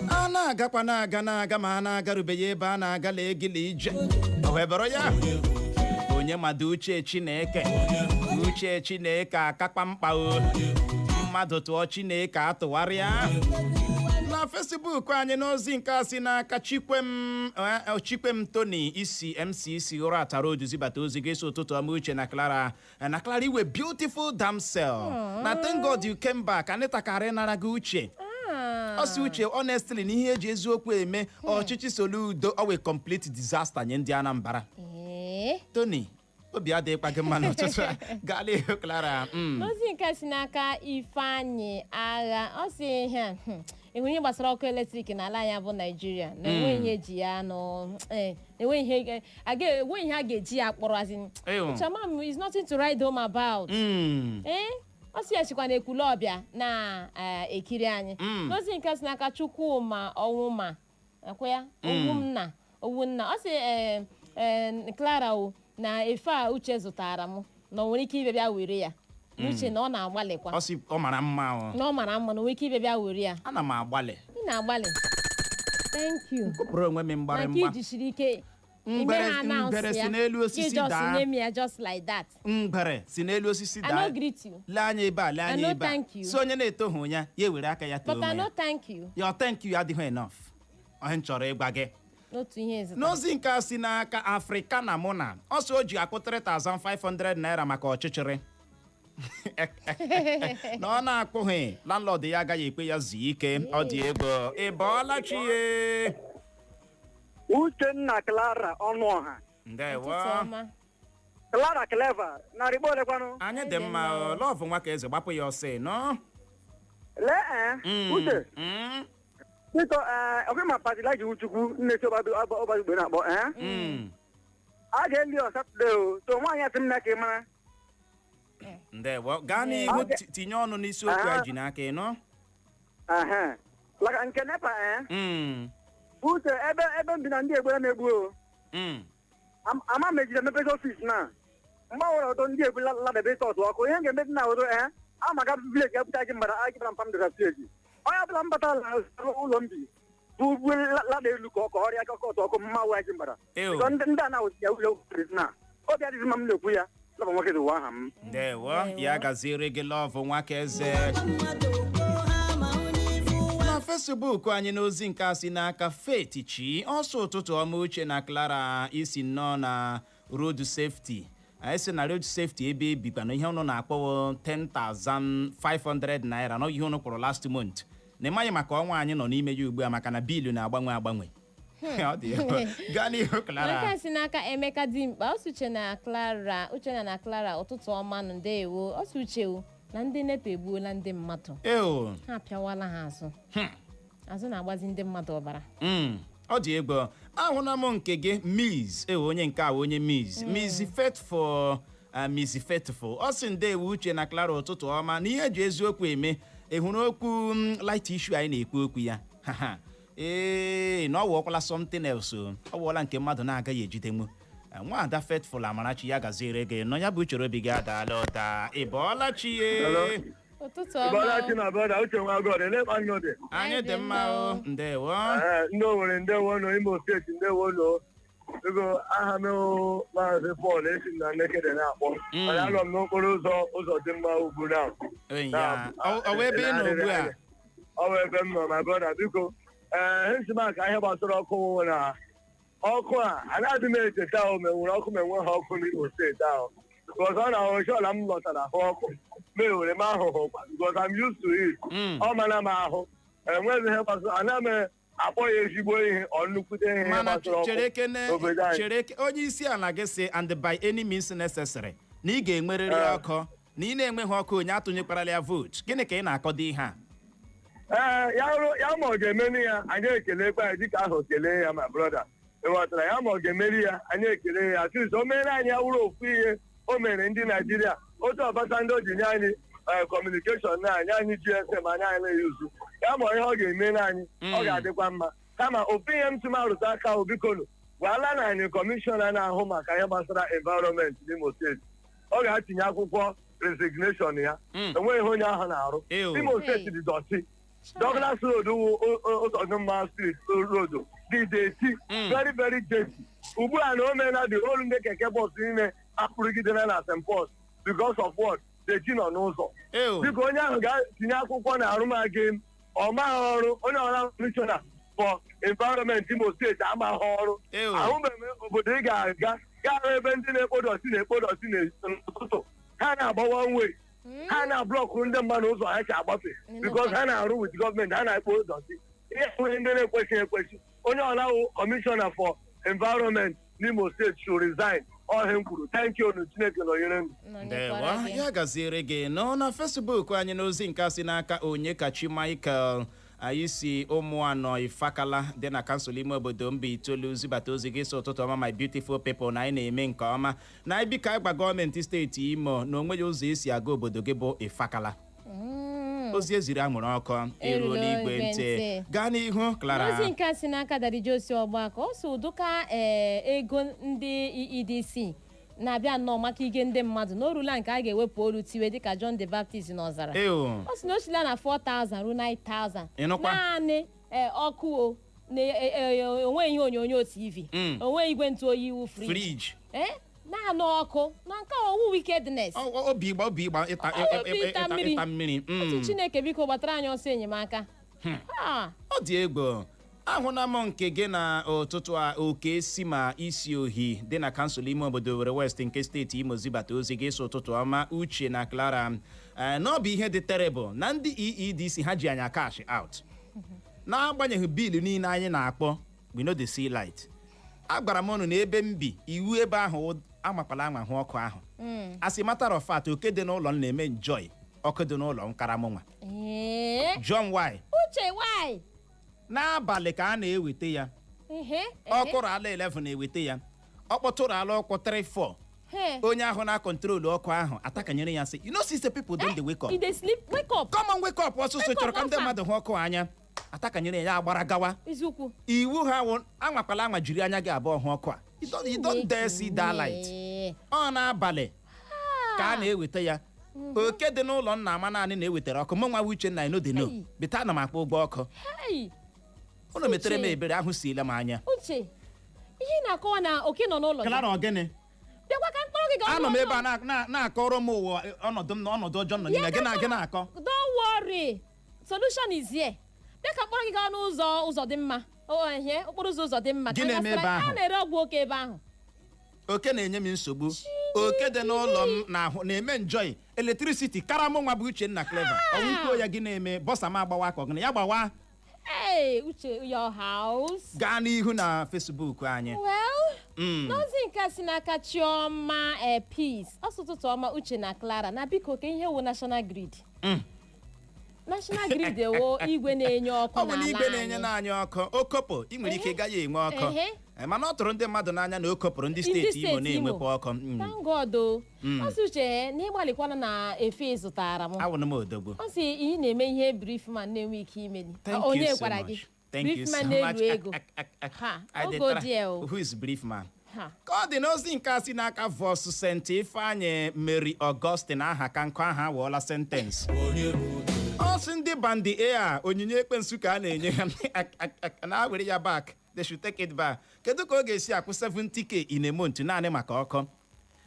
Speaker 1: A na-agakwa, na-aga, na-aga, ma a na-agarubeghị ebe a na-aga. Lee gịla ije o wee bụrụ ya. Onye mmadụ uche Chineke, uche Chineke akakpa mkpa o. Mmadụ tụọ Chineke atụgharịa. Na Facebook anyị, n'ozi nke a si n'aka Chikwem Chikwem Tony isi MCC ụra atara odu zibata ozi gị, ụtụtụ ọma, Uche na Clara. Na Clara iwe beautiful damsel, na thank God you came back. Anịta karị nara gị uche. Ọ sị, Uche, honestly, na ihe eji eziokwu eme ọchịchị Soludo, ọ wee complete disaster nye ndị Anambra.
Speaker 2: Ee.
Speaker 1: Tony, obi adịghịkwa gị mma n'ụtụtụ a. Gaa n'ihu, Clara.
Speaker 2: N'ozi nke si n'aka Ifeanyị Agha, ọ sị ihe a, ịhụ ihe gbasara ọkụ eletrik n'ala anyị bụ Naijiria, na enweghị ihe eji ya nụ, enweghị ihe a ga-eji ya kpọrọ azị.
Speaker 1: Ew.
Speaker 2: Chama m is nothing to write home about. Ee, ọ sị ya chịkwa na ekwule ọbịa na-ekiri anyị. N'ozi nke si n'aka Chukwuma Ọnwụma ekwe ya Owunna, Owunna, ọ sị ee ee Clara o, na efe a Uche zụtara m, na o nwere ike ịbịa bịa were ya, na Uche na ọ na-agbalịkwa.
Speaker 1: Ọ sị ọ mara mma o.
Speaker 2: Na ọ mara mma, na o nwere ike ịbịa bịa were ya.
Speaker 1: Ana m agbalị.
Speaker 2: Ị na-agbalị, thank you.
Speaker 1: Kụpụrụ onwe m
Speaker 2: Na nke
Speaker 1: mgbarịmgba.
Speaker 2: iji siri ike. Ime ha announce
Speaker 1: Ngwere
Speaker 2: ya.
Speaker 1: si n'elu osisi
Speaker 2: Gị just
Speaker 1: daa.
Speaker 2: nye m ya just like that.
Speaker 1: Ngwere si n'elu osisi
Speaker 2: I
Speaker 1: daa.
Speaker 2: no greet you.
Speaker 1: Lee anya ebe a, lee
Speaker 2: I
Speaker 1: anya
Speaker 2: no
Speaker 1: ebe a.
Speaker 2: thank you.
Speaker 1: Si onye na-etoghị ya, ya ewere aka ya too
Speaker 2: But I
Speaker 1: onwe
Speaker 2: no
Speaker 1: ya.
Speaker 2: thank you.
Speaker 1: Your thank you adịghị enough. Onye m chọrọ ịgwa gị.
Speaker 2: N'otu ihe zụtara.
Speaker 1: N'ozi nke a si n'aka Afrịka na mụ na ọ sị o ji akwụ 3500 naira maka ọchịchịrị na ọ na-akwụghị, landlord ya agaghị ekwe ya zuo ike. Ọ dị ego. Ị bọọla chi ye?
Speaker 5: Uchenna, Clara, ọnụ ọha.
Speaker 1: Ndewo.
Speaker 2: Ụtụtụ ọma.
Speaker 5: Clara Clever, narị igbo olekwanụ?
Speaker 1: Anyị dị mma o. Love nwa ka eze gbapụ ya ọsọ nọ.
Speaker 5: Lee ee, Uche, biko, ee, ọkwa ma patila ji Uchukwu nnesi ọbadugbe na-akpọ ee a ga-eli ọ Saturday o, so nwaanyị asị m na ka ị mara.
Speaker 1: Ndewo, gaa n'ihu. Tinye ọnụ n'isiokwu a ji n'aka, ị nọ.
Speaker 5: Ehe. Maka nke NEPA ee, Uche, ebe m bi na ndị egbere na-egbu o. Ama m ejide mepezi office na mgbe ọbụla ụtọ ndị egbu ladebe sọtụ ọkụ. Ihe m ga-emezi na ụtọ ee, ama ga village ga-ebute ji mbara aji bara mpam dịga village. Onye ọbụla m batara na ụlọ m bi bụ lada elu ka ọ ka ọrịa kọtụ ọkụ mma wee ji mbara.
Speaker 1: Ew.
Speaker 5: Biko, ndị a na-awụzi ya ụlọ na obi adịghị mma m na-ekwu ya. Lọba nwoke dị ụwa aha m.
Speaker 1: Ndewo, ya gaziere gị, Love nwa ka eze. Na Facebook anyị, n'ozi nke a si n'aka Faith Chi ọsọ, ụtụtụ ọma, Uche na Clara. Isi nnọọ na road safety, anyị si na road safety ebe ebikwa na ihe ụnụ na-akpọ 10,500 naira na ihe ụnụ kwụrụ last month, na ịmaghị maka ọnwa anyị nọ n'ime ya ugbu a, maka na bill na-agbanwe agbanwe. Ọ dị egwu. Gaa n'ihu, Clara.
Speaker 2: Nke a si n'aka Emeka Dimkpa. Ọ sị, Uche na Clara, Uchenna na Clara, ụtụtụ ọma nụ, ndewo. Ọ sị, Uche o, na ndị NEPA egbuola ndị mmadụ.
Speaker 1: Eo.
Speaker 2: Ha apịawala ha azụ. Azụ na-agbazi ndị mmadụ ọbara.
Speaker 1: Ọ dị egwu. Ahụla m nke gị, Miss ewe onye nke a, onye Miss Faithful, Miss Faithful. Ọ sị, ndewo Uche na Clara, ụtụtụ ọma. Na ihe eji eziokwu eme, ị hụrụ okwu light issue anyị na-ekwu okwu ya. Ee, na ọ wụọkwala something else o. Ọ wụọla nke mmadụ na-agaghị ejidenwu. Nwaada Faithful Amarachi, ya gaziere gị nọ. Ya bụ uchere obi gị adaala ụda. Ị bọọla chi ye?
Speaker 2: Ụtụtụ ọma.
Speaker 8: Bọlachi na brother Uche nwa God, elekpa nnụ dị.
Speaker 1: Anyị dị mma o, ndewo.
Speaker 8: Ee, ndị Owerri, ndewo nụ. Imo Steeti, ndewo nụ. Ego aha m wụ Maazị Paul, esi m na Nekede na-akpọ. Mana anọ m n'okporo ụzọ ụzọ dị mma ugbu na.
Speaker 1: Enyi ya, ọ wụ ebe ị nọ ugbu a?
Speaker 8: Ọ bụ ebe m nọ, my brother, biko. Ee, nsị m aka ihe gbasara ọkụ wụ na ọkụ a anaghị m echeta o menwere ọkụ ma enweghị ọkụ n'Imo Steeti ahụ. Because ọ na-ahụ ọla m lọtara hụ ọkụ ma ewere m ahụhụ kwa, because I'm used to it. Ọ mana m ahụ enweghị ihe gbasara, anaghị m akpọ ya ezigbo ihe, ọ nnukwute ihe
Speaker 1: Mana
Speaker 8: gbasara ọkụ
Speaker 1: chere kene
Speaker 8: obodo anyị.
Speaker 1: Chere onye isi ala gị sị, "And by any means necessary," na ị ga-enwerịrị ọkụ, na ị na-enweghị ọkụ, onye atụnyekwarala ya vootu. Gịnị ka ị na-akọdo ihe a?
Speaker 8: Ee, ya rụ ya ma ọ ga-emeri ya, anyị ekelekwa ya dịka ahụ kelee ya, my brother. Ịghọtara ya? Ma ọ ga-emeri ya, anyị ekele ya. At least o mere anyị ya wụrụ ofu ihe o mere ndị Naijiria, otu Obasanjo ji nye anyị communication na anyị GSM anyị na-eyuzu ya. Ma ihe ọ ga-emere anyị, ọ ga-adịkwa mma. Kama ofu ihe m tụ m arụta aka ahụ, bikonu, gwala na anyị kọmishọna na-ahụ maka ihe gbasara environment n'Imo Steeti, ọ ga-atinye akwụkwọ resignation ya. Enweghị ihe onye ahụ na-arụ.
Speaker 1: Ew.
Speaker 8: Imo Steeti dị dirty. Douglas Road wụ Ụzọdịmma Street Road dị dirty, very very dirty. Ugbu a na o meela the whole ndị keke bus niile apụrụgidere na St. Paul's because of what? Dirty nọ n'ụzọ.
Speaker 1: Ew.
Speaker 8: Biko, onye ahụ ga-etinye akwụkwọ na arụmagị m. Ọ maghị ọrụ. Onye ọra kọmishọna for environment Imo Steeti amaghị ọrụ.
Speaker 1: Ew.
Speaker 8: Ahụbeghị m obodo ị ga-aga gaa hụ ebe ndị na-ekpo dirty na-ekpo dirty n'ụtụtụ, ha na-agba one way, ha na-ablock ndị mmadụ ụzọ ha si agbafe, because ha na-arụ with gọọmenti, ha na-ekpo dirty. Ihe enweghị ndị na-ekwesịghị ekwesị. Onye ọlawụ kọmishọna for environment n'Imo Steeti should resign. Ọhịa m kwuru. Thank you nu. Chineke nọnyere m.
Speaker 1: Ndewo.
Speaker 2: Nọnyekwara gị.
Speaker 1: Ya gaziere gị nọ. Na Facebook anyị, n'ozi nke a si n'aka Onyekachi Michael, anyị si ụmụ anọ Ifakala dị na kansụl ime obodo mba itoolu zibata ozi gị, sị, ụtụtụ ọma, my beautiful people, na anyị na-eme nke ọma. Na anyị biko, anyị gba gọọmenti steeti Imo na onweghị ụzọ esi aga obodo gị bụ Ifakala. Ozi eziri anwụrụ ọkụ eruola
Speaker 2: Eruola
Speaker 1: igwe
Speaker 2: igwe
Speaker 1: ntị.
Speaker 2: ntị.
Speaker 1: Gaa n'ihu, Clara.
Speaker 2: Ozi nke a si n'aka Dariji Osi Ọgbakọ. Ọ sị ụdụka ee ego ndị EEDC na-abịa nnọọ maka ige ndị mmadụ n'orula nke a ga-ewepụ olu tiwe dịka John the Baptist n'ọzara.
Speaker 1: Ew.
Speaker 2: Ọ sị na o sila na 4000 ruo 9000.
Speaker 1: Ịnụkwa?
Speaker 2: Naanị ee ọkụ o. Na onwe ihe onyonyo TV, onwe igwe ntụ oyi iwu fridge.
Speaker 1: Fridge.
Speaker 2: Naanị ọkụ na nke owu wickedness.
Speaker 1: Obi ịgba, obi ịgba, ịta
Speaker 2: Ọ, obi ịta
Speaker 1: ịta
Speaker 2: mmiri.
Speaker 1: Ịta mmiri.
Speaker 2: Otu Chineke, biko gbatara anyị ọsọ enyemaka ha.
Speaker 1: Ọ dị egwu. Ahụna m nke gị na ụtụtụ a, oke si ma isi ohi dị na kansụl ime obodo Owerri West nke steeti Imo zibata ozi gị, sị, "Ụtụtụ ọma, Uche na Clara. Na ọ bụ ihe dị terrible na ndị EEDC ha ji anya cash out n'agbanyeghị bill niile anyị na-akpọ. We no dey see light. Agwara m unu na ebe m bi, iwu ebe ahụ amakwala anwa hụ ọkụ ahụ. As a matter of fact, oke dị n'ụlọ m na-eme enjoy ọkụ dị n'ụlọ m kara mụ nwa."
Speaker 2: Ee?
Speaker 1: John, why?
Speaker 2: Uche, why?
Speaker 1: N'abalị ka a na-eweta ya.
Speaker 2: Ehe.
Speaker 1: Ọkụrụ ala 11 na-eweta ya, ọ kpọtụrụ ala ọkụ 3 4.
Speaker 2: He.
Speaker 1: Onye ahụ na-acontrol ọkụ ahụ atakanyere ya, sị, "You know, see, people don dey wake up."
Speaker 2: You dey sleep, wake up.
Speaker 1: "Come on, wake up ọsụsụ."
Speaker 2: Wake up,
Speaker 1: Chọrọ ka ndị
Speaker 2: ọfa.
Speaker 1: mmadụ hụ ọkụ anya, atakanyere ya, agbara gawa.
Speaker 2: Eziokwu.
Speaker 1: Iwu ha wụ anwakwala anwa jiri anya gị abụọ hụ ọkụ a. You don't dare see that light.
Speaker 2: Chineke.
Speaker 1: Ọ n'abalị ka a na-eweta ya. Oke dị n'ụlọ nna ama naanị na-ewetara ọkụ. Mụ nwa Uchenna, I no dey know.
Speaker 2: Hey.
Speaker 1: Beta ana m akpọ ụgwọ ọkụ.
Speaker 2: Hey.
Speaker 1: Ụnụ metere m
Speaker 2: Uche.
Speaker 1: ebere, ahụ siela m anya.
Speaker 2: Uche, ihe ị na-akọwa na oke nọ n'ụlọ gị?
Speaker 1: Clara, ogene?
Speaker 2: Bịakwa ka mkpọrọ gị gaa.
Speaker 1: Anọ m ebe a na-akọrọ m ụwa, ọnọdụ m na ọnọdụ ọjọọ nọ n'ime gị na gị na-akọ.
Speaker 2: Don't worry, solution is here. Bịa ka mkpọrọ gị gaa n'ụzọ ụzọ dị mma. O ihe okporo ụzọ ụzọ dị mma.
Speaker 1: Gị na-eme ebe ahụ?
Speaker 2: A na-ere ọgwụ oke ebe ahụ.
Speaker 1: Oke na-enye m nsogbu. Oke dị n'ụlọ m na-ahụ na-eme enjoy electricity kara mụ nwa bụ Uchenna Clever. Ọnwụkwuo ya, gị na-eme bọsa m agbawa aka ọgịnị ya gbawa.
Speaker 2: Hey, Uche, your house.
Speaker 1: Gaa n'ihu na Facebook anyị.
Speaker 2: Well, n'ozi nke a si n'aka Chioma Peace, ọsụ, "Ụtụtụ ọma, Uche na Clara. Na biko, ka ihe wụ national grid? National grid ewo igwe na-enye ọkụ
Speaker 1: Ọ bụ na
Speaker 2: n'ala
Speaker 1: igwe na-enye
Speaker 2: anyị.
Speaker 1: naanị ọkụ okopo, ị nwere ike gaghị enwe ọkụ. Mana ọ tụrụ ndị mmadụ n'anya na o kopụrụ ndị
Speaker 2: Ndị
Speaker 1: steeti Imo
Speaker 2: steeti
Speaker 1: na-enwekwa
Speaker 2: Imo.
Speaker 1: ọkụ.
Speaker 2: Thank God o. Ọ sị, Uche, na ịgbalịkwana na efe ị zụtara m."
Speaker 1: Awụrụ m odogwu.
Speaker 2: Ọ sị ị na-eme ihe brief man na-enwe ike imeli.
Speaker 1: Thank
Speaker 2: Onye
Speaker 1: you so
Speaker 2: gwara
Speaker 1: much.
Speaker 2: gị?
Speaker 1: Thank you
Speaker 2: Brief
Speaker 1: so
Speaker 2: man
Speaker 1: much.
Speaker 2: na-elu ego. Ha,
Speaker 1: I dey
Speaker 2: ogo
Speaker 1: try.
Speaker 2: die o.
Speaker 1: Who is brief man?
Speaker 2: Ha.
Speaker 1: Ka ọ dị n'ozi nke a si n'aka Vọs St. Ifeanyị Mary Augustine, aha ka nkụ aha awụọla sentence. Ọ sị ndị bandi a onyinye ekwensu ka a na-enye ha na were ya back. They should take it back. Kedu ka ọ ga-esi akwụ 70K in a month naanị maka ọkụ?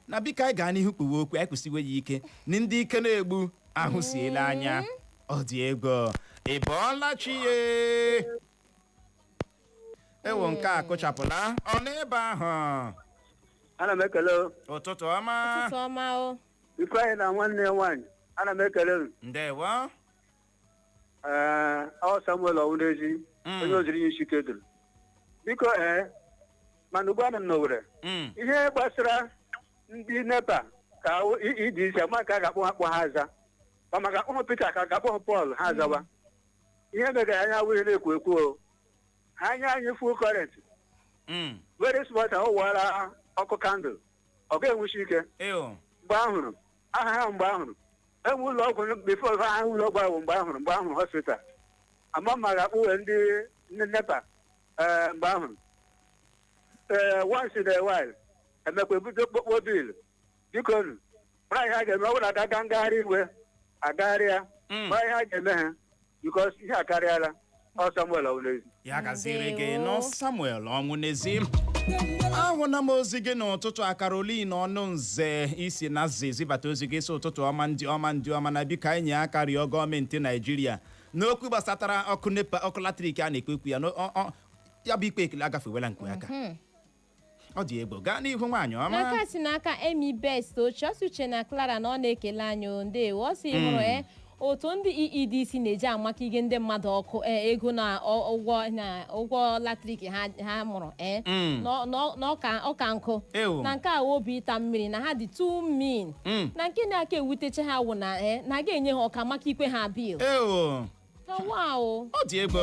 Speaker 1: Na biko, anyị gaa n'ihu kpuwe okwu, anyị kwụsịwe ya ike na ndị ike na-egbu ahụ siela anya. Ọ dị ego. Ị bọọla chi ye? Ewo, nke a kụchapụla. Ọ n'ebe ahụ.
Speaker 5: Ana m ekele.
Speaker 1: Ụtụtụ ọma.
Speaker 2: Ụtụtụ ọma o.
Speaker 5: Ifeanyị na nwanne ya nwaanyị, ana m ekele unu.
Speaker 1: Ndewo.
Speaker 5: Ee, ọ Samuel Ọwụnezi, onye oziri ya isi keduru. Biko, ee, mana ugbu a nọ m n'Owere. Ihe gbasara ndị NEPA ka ịdị isi ama ka a ga-akpọ ha, akpọ ha aza, ma maka akpọ ha Peter ka a ga-akpọ ha Paul, ha azawa. Ihe megara anya awụghị na-ekwo ekwo o. Ha anya anyị full current, very small time, ọ wara ọkụ candle, ọ ga-enwuchi ike.
Speaker 1: Ew.
Speaker 5: Mgbe ahụrụ aha ha, mgbe ahụrụ enwe ụlọ ọgwụ before ha ụlọ ọgwụ ahụ, mgbe ahụrụ hospital ama ma ga-akpụ ndị ndị NEPA. Ee, mgbe ahụrụ, ee, once in a while emekwa ebute okpokpo bill. Biko nu, mara ihe a ga-eme. Ọ bụrụ na aga ngagharị iwe agagharị ya, mara ihe a ga-eme ha, because ihe akarịala. Ọ Samuel Ọwụlezi.
Speaker 1: Ya gaziri gị.
Speaker 2: Ndewo.
Speaker 1: Nọ Samuel Ọnwụnezi, ahụna m ozi gị n'ụtụtụ a. Caroline ọnụ nze isi na ze zibata ozi gị, sị, "Ụtụtụ ọma, ndị ọma, ndị ọma. Na biko, anyị nye aka rịọ gọọmenti Naijiria n'okwu gbasatara ọkụ NEPA, ọkụ latrik a na-ekpe okwu ya ya bụ ikpe ekele agafewela nkwe aka. Ọ dị egbo. Gaa n'ihu, nwaanyị ọma.
Speaker 2: N'aka si n'aka Emi Best Oche, ọsị, "Uche na Clara, na ọ na-ekele anyị o, ndewo." Ọ sị, hụrụ otu ndị EEDC na-eji amaka ige ndị mmadụ ọkụ ego na ụgwọ na ụgwọ latrik ha ha mụrụ na ọka nkụ.
Speaker 1: Ew.
Speaker 2: Na nke a wụ obi ịta mmiri, na ha dị too mean. Na nke na-aka ewutecha ha wụ na na ga-enye ha ọka maka ikwe ha bill.
Speaker 1: Ewo.
Speaker 2: Na wow.
Speaker 1: Ọ dị egbo.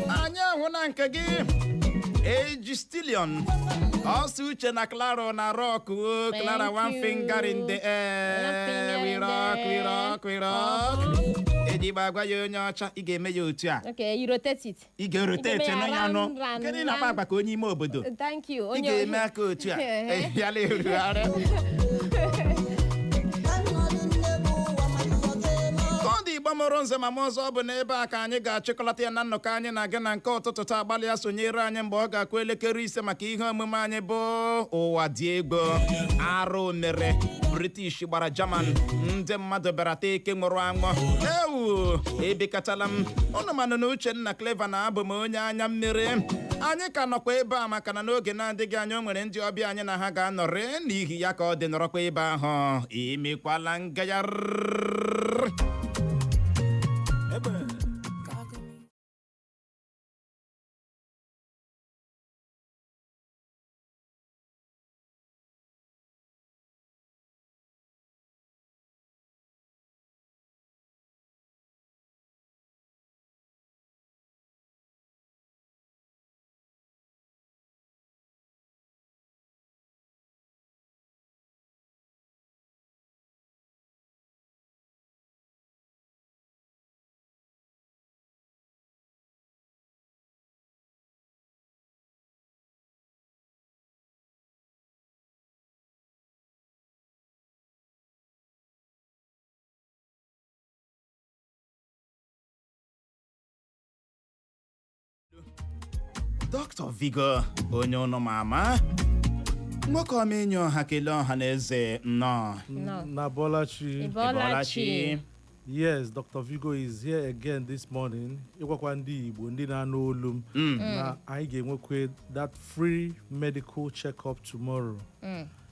Speaker 1: Anyị ahụ na nke gị eji stilion, ọsọ, "Uche na Clara na rock o."
Speaker 2: Thank
Speaker 1: Clara, one
Speaker 2: you.
Speaker 1: finger in the air.
Speaker 2: One finger
Speaker 1: We
Speaker 2: in
Speaker 1: rock,
Speaker 2: the
Speaker 1: we
Speaker 2: air.
Speaker 1: rock, we rock. Eji gba agwa ya onye ọcha, ị ga-eme ya otu a.
Speaker 2: Okay, you rotate it.
Speaker 1: Ị ga-erotate.
Speaker 2: Ị ga-eme
Speaker 1: nụ
Speaker 2: ya
Speaker 1: ya nụ.
Speaker 2: round, round,
Speaker 1: Kedu ị na-akpa
Speaker 2: round.
Speaker 1: agba ka onye ime obodo?
Speaker 2: Thank you.
Speaker 1: Ị ga-eme aka otu a ya na-erugharị ka ọ dị. Igbo Mụrụ nze ma m ọzọ, ọ bụ n'ebe a ka anyị ga-achịkọlata ya na nnọkọ anyị na-aga na nke ụtụtụ taa. Gbalịa sonyere anyị mgbe ọ ga-akụ elekere 5 maka ihe omume anyị bụ Ụwa Dị Egwu. Arụ mere British gbara German, ndị mmadụ bịara taa eke nwụrụ anwụ. Ewu, ebekatala m ụnụ manụ na Uchenna Clever na abụ m onye anya mmiri. Anyị ka nọkwa ebe a maka na n'oge na-adịghị anya, o nwere ndị ọbịa anyị na ha ga-anọrị. N'ihi ya, ka ọ dị, nọrọkwa ebe ahụ, emekwala ngagharị. Dr. Vigo, onye ụnụ ma ama, nwoke ọma, enyi ọha, kelee ọha na eze, nnọọ.
Speaker 2: No.
Speaker 9: Nabolachi.
Speaker 2: Ịbọlachi.
Speaker 9: Yes, Dr. Vigo is here again this morning. Ịgwakwa ndị Igbo, ndị na-anụ olu m, na anyị ga-enwekwa that free medical check-up tomorrow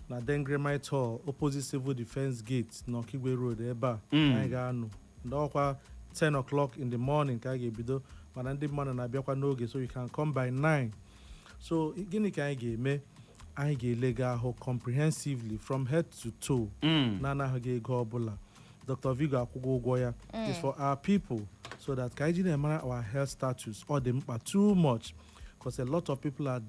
Speaker 9: na Dengremite Hall, opposite Civil Defense Gate, n'Okigwe Road ebe a. Anyị ga-anọ n'ọkwa 10 o'clock in the morning ka anyị ga-ebido, mana ndị mmadụ na-abịakwa n'oge, so you can come by 9. So gịnị ka anyị ga-eme? Anyị ga-ele gị ahụ comprehensively from head to toe na-anaghị ego ọbụla. Dr. Vigo akwụghị ụgwọ ya. It's for our people so that ka anyị ji na-emara our health status. Ọ dị mkpa too much because a lot of people are